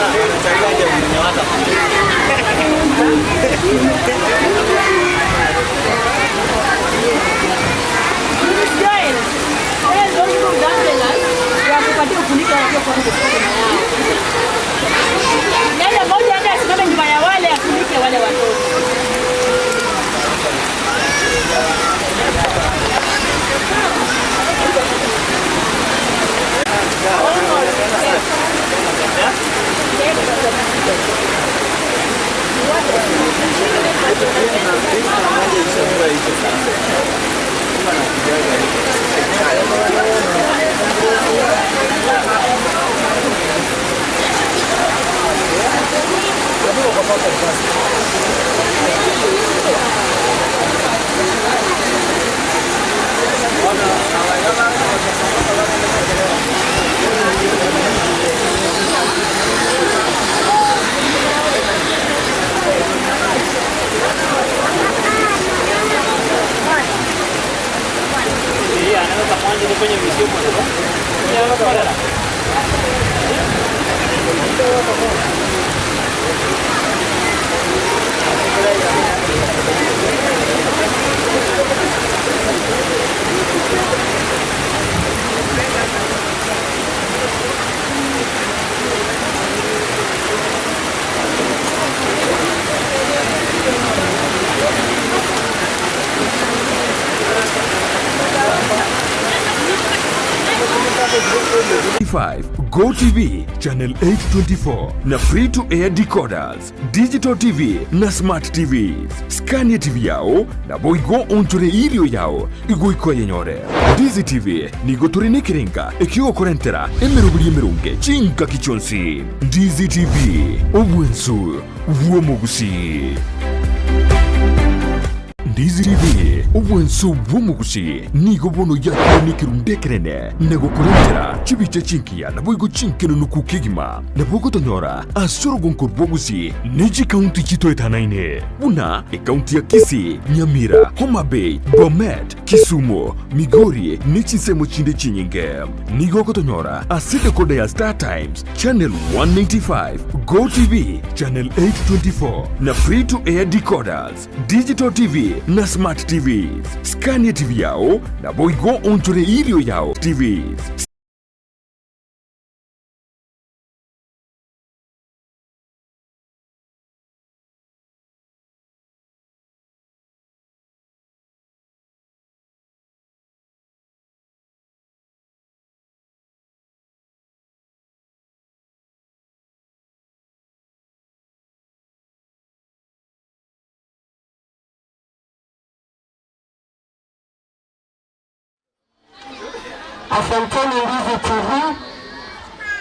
5 Go TV channel 824 na free to air decoders, digital TV na smart TVs. Scan TV yao na boigo onchore irio yao igoikwa yenyore. Ndizi TV nigo tore nekerenga ekiogokorentera emeroberi emerunge chingaki chionsi. Ndizi TV obwensu bw'omogusii. Ndizi TV, obwanso bw'omogusi, nigo bono yakire nekerundu ekenene na gokorentera chibicha chingiya naboigo chinkenunuku kegima. Nabo ogotonyora ase orogonko rw'ogusi ne chikaunti chitoetanaine buna ekaunti ya Kisii, Nyamira, Homa Bay, Bomet, Kisumu, Migori ne chinsemo chinde chinyinge. Nigo ogotonyora ase decoder ya Star Times, Channel 195, Go TV, Channel 824 na Free to Air decoders. Digital TV na Smart TVs. Scania TV yao naboigo onchore irio yao TVs. Asanteni Ndizi TV,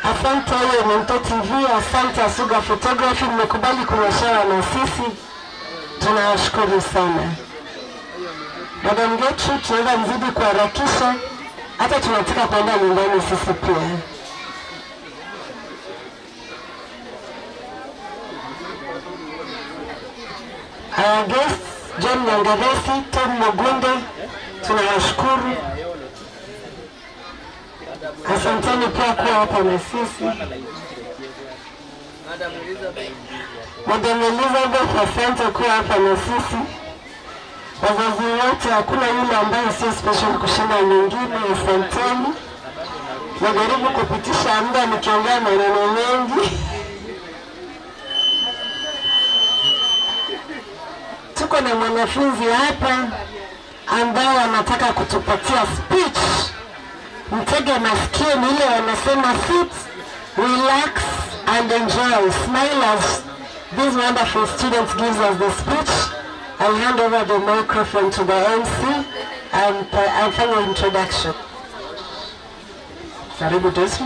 asante Elemento TV, asante Asuga Photography, mmekubali kunyeshewa na sisi, tunawashukuru sana. Madam Gertrude, tunaomba mzidi kuharakisha, hata tunataka kwenda nyumbani sisi pia. Our guests, John Nyangaresi, Tom Mogunde, tunawashukuru. Asanteni pia kuwa hapa na sisi. Madam Elizabeth, asante kuwa hapa na sisi. Wazazi wote, hakuna yule ambaye sio special kushinda mwingine, asanteni. Najaribu kupitisha muda nikiongea maneno mengi. Tuko na mwanafunzi hapa ambaye anataka kutupatia speech. Mtege masikio, ni ile wanasema sit, relax and enjoy. Smile as this wonderful student gives us the speech. I'll hand over the microphone to the MC and afanye introduction. Karibu Tesu.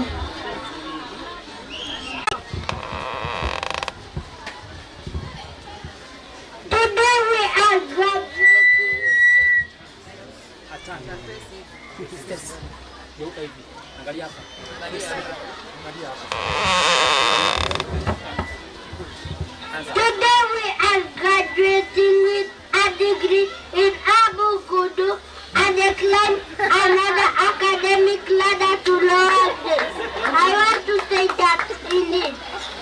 Today we are graduating. Today we are graduating with a degree in Abu Kudu and a climb another academic ladder to lower grades. I want to say that indeed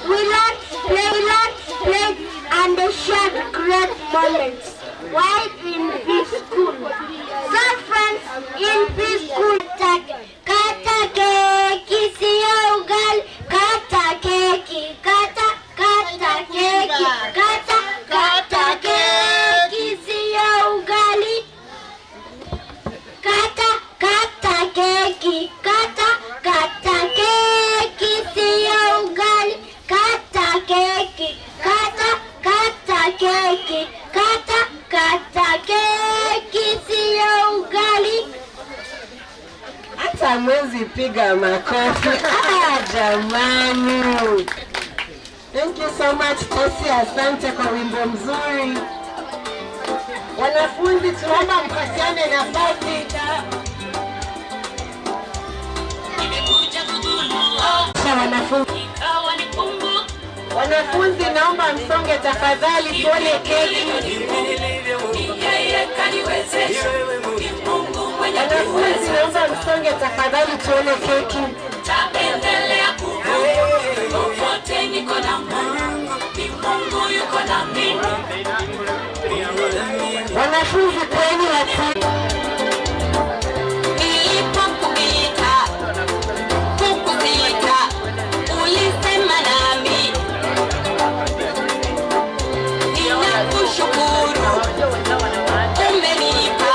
we learned, played, played and shared great moments while in preschool. Some friends in preschool kata keki siyo ugali, kata keki, kata kata keki, kata kata keki siyo ugali, kata kata Piga makofi. Ah, jamani. Thank you so much Tosi, asante kwa wimbo mzuri. Wanafunzi, tunaomba mpatiane nafasi. Wanafunzi, wanafunzi naomba msonge tafadhali, tuone keki. Wanafunzi, naomba msonge tafadhali, tuone keki. Taendelea kuvuka popote, niko na Mungu, ni Mungu yuko na mimi. Wanafunzi, kweni watu. Nilipokuita kukuita, ulisema nami, ninakushukuru, umenipa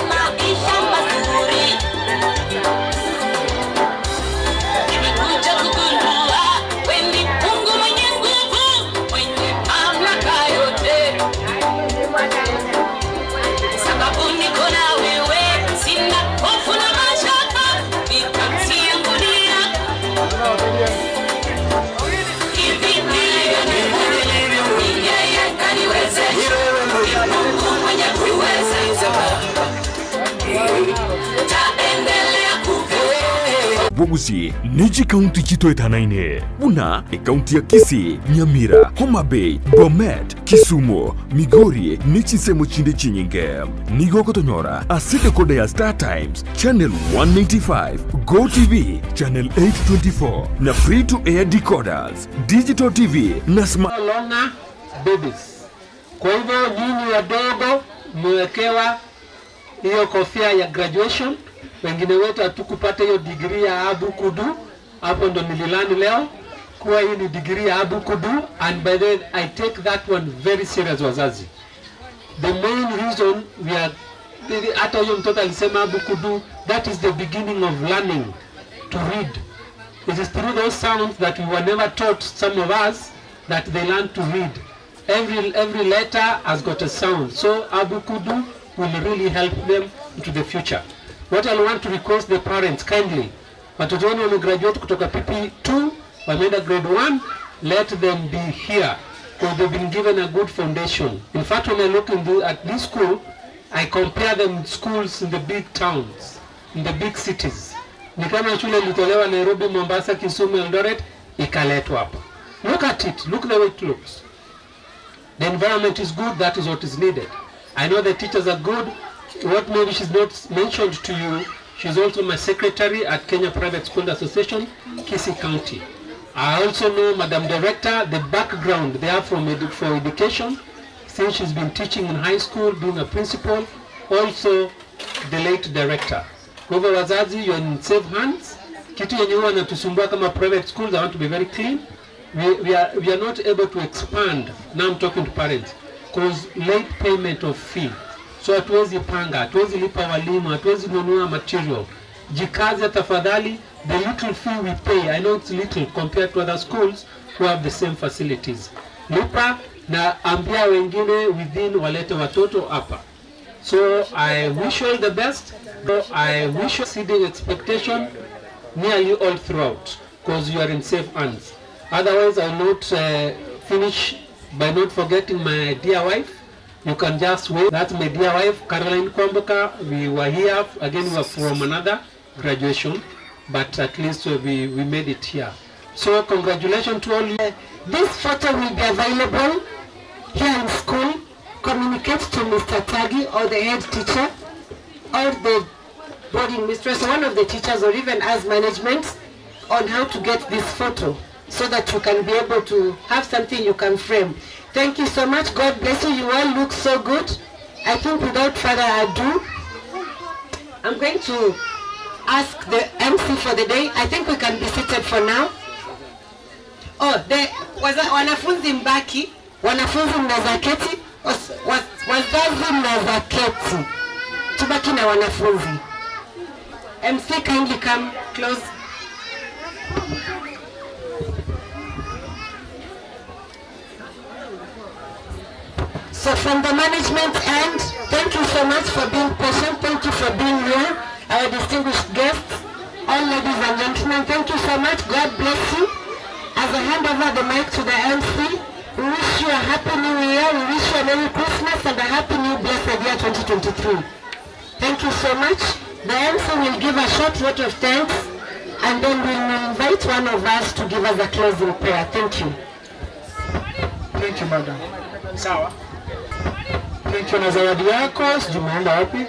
maisha mazuri. Nimekuja kugundua we ni Mungu mwenye nguvu, mwenye mamlaka yote. Sababu niko na wewe, sina hofu na mashaka, nitakutangulia. Hivi ndivyo nilivyo, ni yeye kaniwezesha, ni Mungu mwenye kuweza. Taendelea kuvuka. Bogusi neji kaunti chitoetanaine buna ekaunti ya Kisii, Nyamira, Homa Bay, Bomet, Kisumu, Migori ne chinsemo chinde chinyinge. Nigo okotonyora ase dekoda ya Star Times channel 195, Go TV channel 824 na free to air decoders, digital TV na smart No longer babies. Kwa hivyo nyinyi wadogo mmewekewa hiyo kofia ya graduation. Wengine wetu hatukupata hiyo degree ya Abu Kudu, hapo ndo nililani leo kuwa hii ni degree ya Abu Kudu, and by the way I take that one very serious wazazi. The main reason we are hata huyo mtoto alisema Abu Kudu, that is the beginning of learning to read. It is through those sounds that we were never taught, some of us, that they learn to read. Every letter has got a sound. So Abu Kudu will really help them into the future. What I want to request the parents kindly, watoto wenu wamegraduate kutoka PP2 wameenda grade 1, let them be here because they've been given a good foundation. In fact, when I look in the, at this school, I compare them with schools in the big towns, in the big cities. Ni kama shule ilitolewa Nairobi, Mombasa, Kisumu, Eldoret ikaletwa hapa. Look at it, look the way it looks. The environment is good, that is what is needed. I know the teachers are good. What maybe she's not mentioned to you, she's also my secretary at Kenya Private School Association, Kisii County. I also know Madam Director, the background they have from for education, since she's been teaching in high school, being a principal, also the late director. Kwa hivyo wazazi, you're in safe hands. Kitu yenye huwa natusumbua kama private schools, I want to be very clean. We are not able to expand. Now I'm talking to parents because late payment of fee. So hatuwezi panga, hatuwezi lipa walimu, hatuwezi nunua material. Jikaze tafadhali, the little fee we pay, I know it's little compared to other schools who have the same facilities. Lipa na ambia wengine within walete watoto hapa. So I wish you all the best. So I wish you exceeding expectation nearly all throughout because you are in safe hands. Otherwise, I will not finish by not forgetting my dear wife. You can just wait. That's my dear wife, Caroline Kwamboka. We were here, again, we were from another graduation, but at least we made it here. So congratulations to all you. This photo will be available here in school. Communicate to Mr. Tagi or the head teacher or the boarding mistress, or one of the teachers, or even as management on how to get this photo so that you can be able to have something you can frame. Thank you so much. God bless you. You all look so good. I think without further ado, I'm going to ask the MC for the day. I think we can be seated for now. Oh, the wanafunzi mbaki, wanafunzi mnaweza keti, wazazi mnaweza keti. Tubaki na wanafunzi. MC kindly come close. So from the management end, thank you so much for being patient. Thank you for being here, our distinguished guests. All ladies and gentlemen, thank you so much. God bless you. As I hand over the mic to the MC, we wish you a happy new year. We wish you a Merry Christmas and a happy new blessed year 2023. Thank you so much. The MC will give a short vote of thanks and then we will invite one of us to give us a closing prayer. Thank you. Thank you, madam. Sawa. Thank you na zawadi yako, sijui umeenda wapi?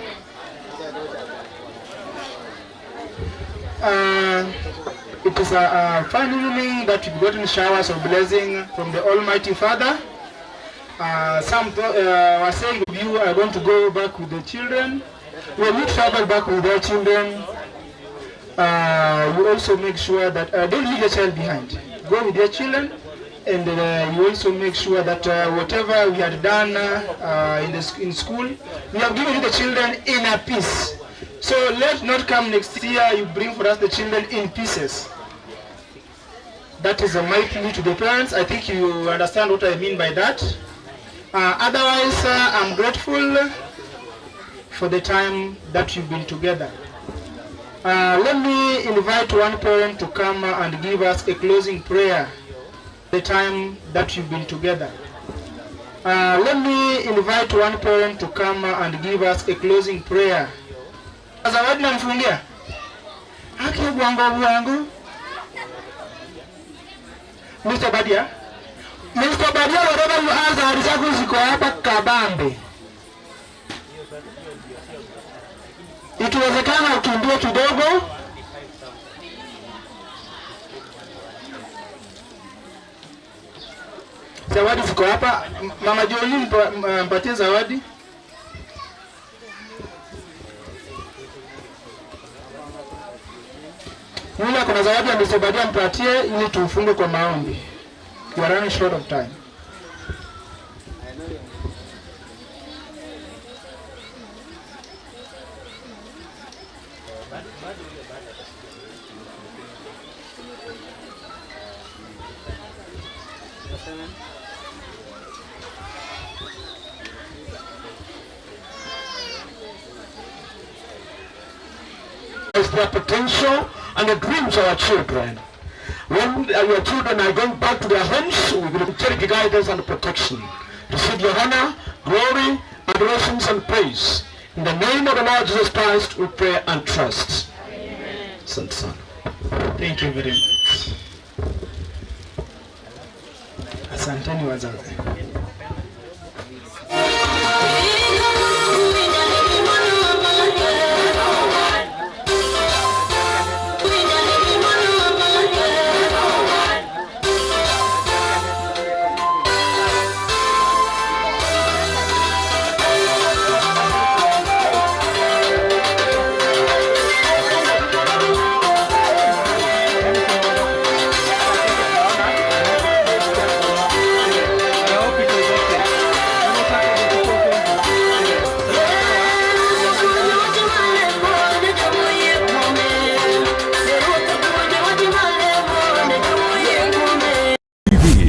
It is a fine evening that you've gotten showers of blessing from the Almighty Father. Some were saying you are going to go back with the children. When you travel back with their children, you also make sure that don't leave your child behind. Go with your children, and you also make sure that whatever we had done in school, we have given you the children in a piece. So let not come next year you bring for us the children in pieces. That is a my plea to the parents. I think you understand what I mean by that. Otherwise, I'm grateful for the time that you've been together. Let me invite one parent to come and give us a closing prayer. The time that you've been together. Let me invite one parent to come and give us a closing prayer. Zawadi namfungia. Haki bwango bwangu. Mr. Badia. Mr. Badia, whatever you ask, zawadi zako ziko hapa kabambe. Ikiwezekana ukimbie kidogo. Zawadi ziko hapa. Mama Jolie, mpatie zawadi. Yule kuna zawadi ya Mr. Badia mpatie ili tufunge kwa maombi. We are running short of time. Their potential and the dreams of our children. When your children are going back to their homes, we will take guidance and protection. Receive your honor, glory, adorations, and praise. In the name of the Lord Jesus Christ, we pray and trust. Asante sana. Thank you very much. Asanteni wazazi.